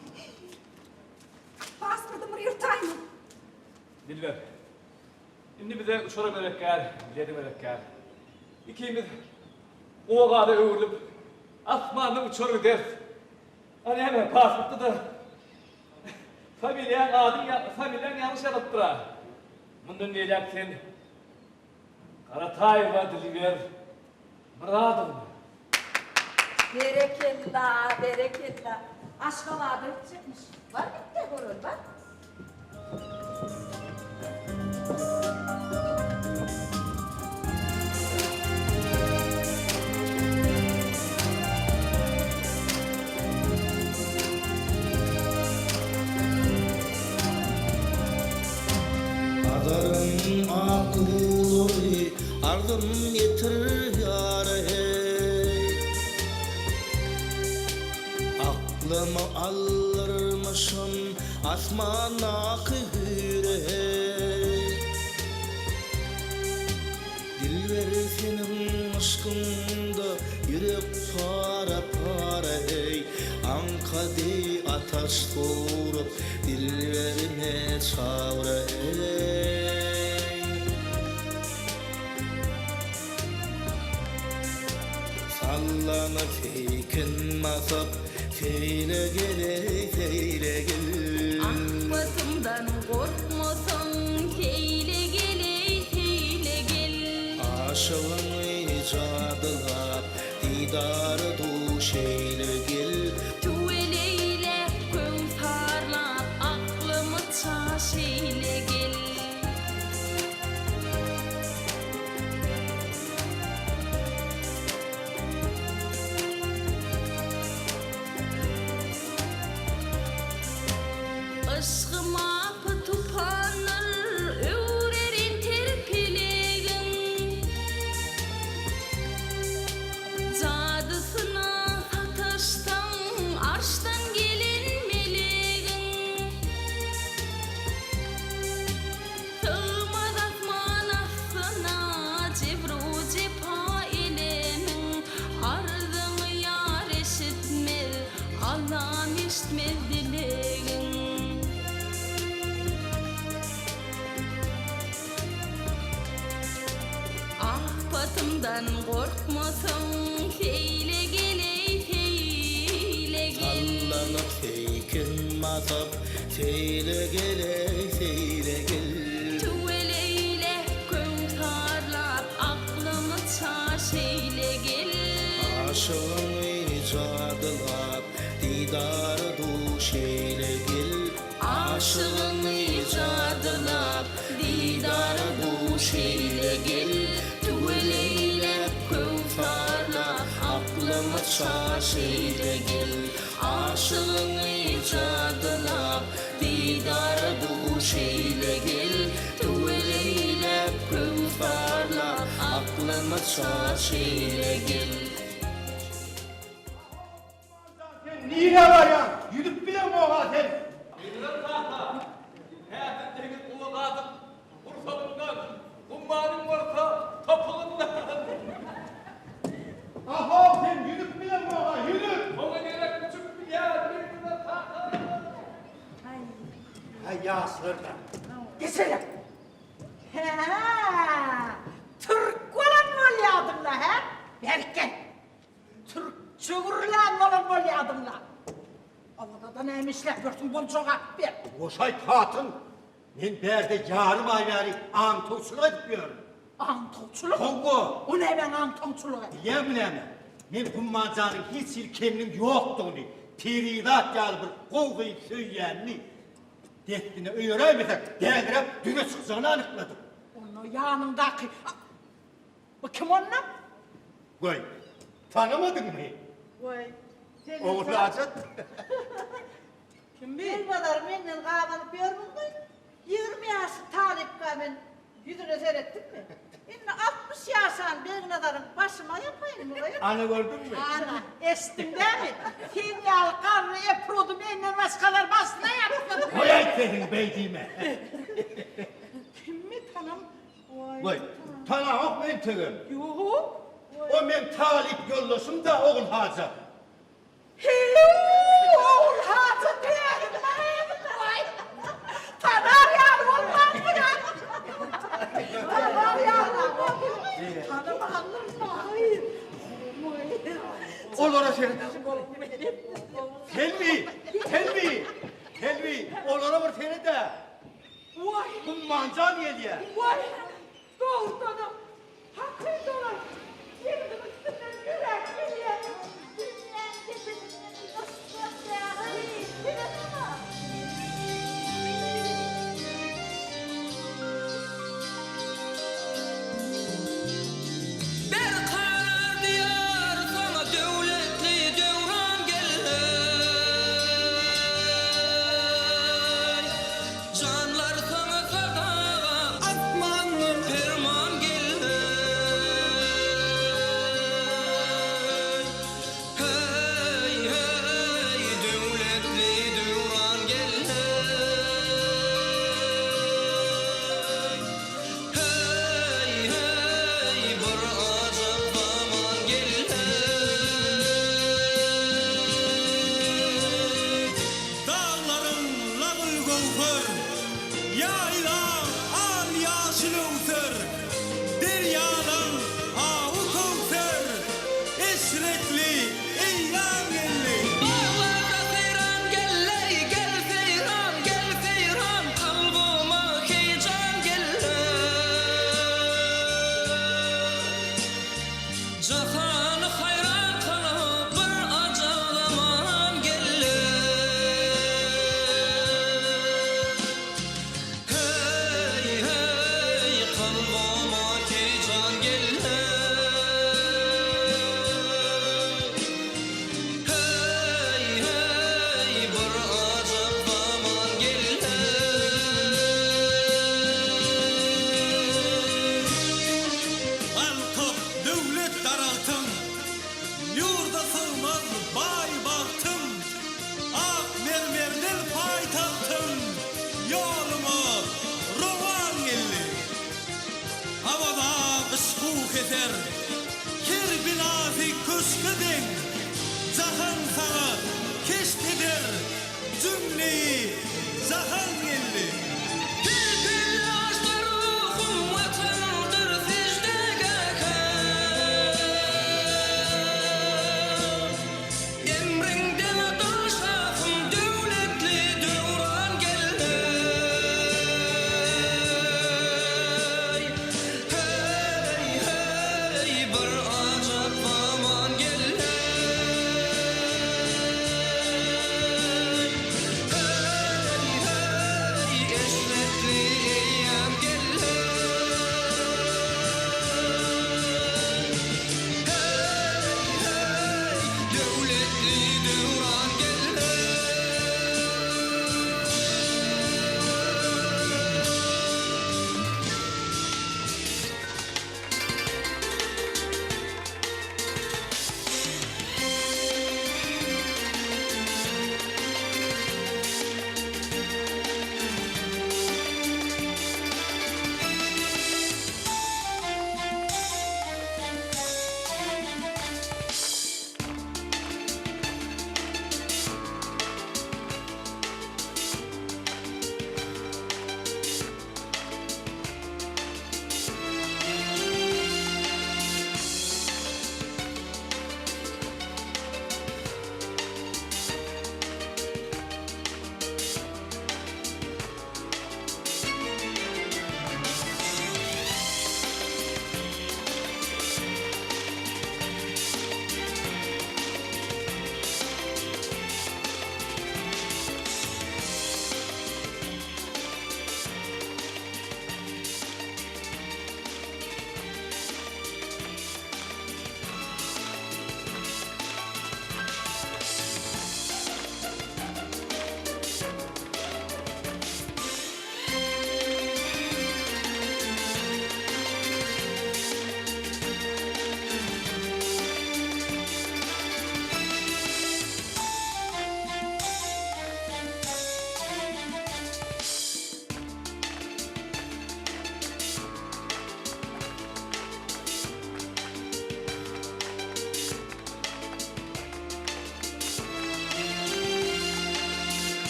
Pasportymy bir ýyrtaýyn. Dilber, Indi bize uçara gerek däl, bilede gerek däl. Ikimiz gowaga-da öwrülip, asmanda uçar gideris. A näme, pasportda-da. Familiýaň adyň ýa familiýaň ýalňyş ýazypdyr-a. Mundan beýläk sen Garataýewa Dilber Myradowna. Berekella, berekella. Aşgabada gitjekmiş. Bar git-de göreli, bar. Hazaryň ak guwlary arzym ýetir ýara heý. Aklymy aldyrmyşam asmandaky hüýre heý. Dilber seniň yşkyňda ýürek para-para heý, Aňka deý ataş sowrup dilberime çagyra heý. Sallana seýkin basyp seýle gel-eý seýle gel. Akbatymdan gorkmasaň seýle gel-eý seýle gel. Aşygyňy jadylap didara duş eýle gel. Tüweleýläp köwsarlap aklymy çaş eýle gel. Yşgym apy-tupandyr, öwrerin ter pelegiň. Jadysyna sataşsaň, arşdan gelen melegiň. Sygmaz asman astyna jebru-jepa älemiň, Arzyňy ýar eşitmez, Allam eşitmez dilegiň. Apatymdan gorkmasaň, seýle gel-eý, seýle gel. Sallanyp seýkin basyp, seýle gel-eý, seýle gel. Tüweleýläp, köwsarlap, aklyňy çaş eýle gel. Aşygyňy jadylap, didara duş eýle gel. Aşygyňy jadylap, didara duş eýle gel, Tüweleýläp, köwsarlap, aklymy çaş eýle gel. Aşygyňy jadylap, didara duş eýle gel, Tüweleýläp, köwsarlap, aklymy çaş eýle gel. Sen nirä barýaň? Ýüzüp bileňok-a sen. Ýyldyrym kaka, häzir deňiz guwa gazyp, gursagyndan, ummanyň bolsa topugyndan. Ahow, sen ýüzüp bileňok-a, ýüzüp! Oňa gerek uçup bilýär, Ýyldyrym kaka. Häý, ýaşlar-da. Geçeýin. Hä, türk bolan bolýadyň-la, hä? Bärik gel. Türkçe gürlän bolan bolýadyň-la. Obada-da näme işläp ýörsüň, bol jogap ber. Goşaýt hatyn, men bärde ýarym aý bäri aňtawçylyk edip ýörün. Aňtawçylyk? Hawa. O nämäň aňtawçylygy? Bilýäňmi näme? Men Gumman janyň hiç hili keminiň ýokdugyny, perizat ýaly bir gowy gyzy söýýänini dessine öýeräýmesek, däliräp düze çykjagyny anykladym. Onda ýanyňdaky Bu kim onda? Goý, tanamadyňmy? Goý, sen Ogulhajat. Kim bi? Begnazar menden gabanyp ýörmüňmi? 20 ýaşly talypka men ýüzüne seretdimmi? Indi 60 ýaşan Begnazaryň başyma ýapaýynmy goý? Ana gördüňmi? Ana, eşitdiň dämi? Sen ýaly garry eprudy menden başgalar başyna ýapsyn. Goýaýt sesiňi beý diýme. Kimmi tanam Waý, tanaňokmy entegem? Ýok. O meň talyp ýoldaşym-da, Ogulhajat. Hi-u, Ogulhajat diýäýdim-aý. Tanar ýaly bolmansyň-a. Tanar ýaly bolmansyň. Tanamandyryn-aý. Olara seret. Senmi? Senmi? Selbi, olara bir seret-ä. Waý! Gummanjan gelýär. Waý! Dogrudanam, hakydalar deňziň üstünden ýöräp gelýär. Dünýäň depesinden yşk ýagy, seret oňa! Berkarar diýar saňa döwletli döwran geldi. Janlar saňa sadaga asmandan perman geldi. Heý, heý, döwletli döwran geldi. Heý, heý, bir ajap zaman geldi. Daglaryň lagyl-göwher, ýaýlaň al-ýaşyl öwser, derýalaň awy-köwser, eşretli eýýam geldi. Baglarda seýran gel-leý, gel seýran, gel seýran, kalbyma heýjan gel-leý. Jahany haýran kylyp bir ajap zaman geldi. Heý, heý, kalbyma heýjan geldi. Heý, heý, bir ajap zaman geldi. Galkyp döwlet daragtym, Ýurda sygmaz baý bagtym, Ak mermerden paýtagtym, Ýoluňa rowan geldi. Awaza yşk-u-heser, Her binasy köşge deň, Jahan saňa keşt eder, Jümleýi jahan geldi. Her.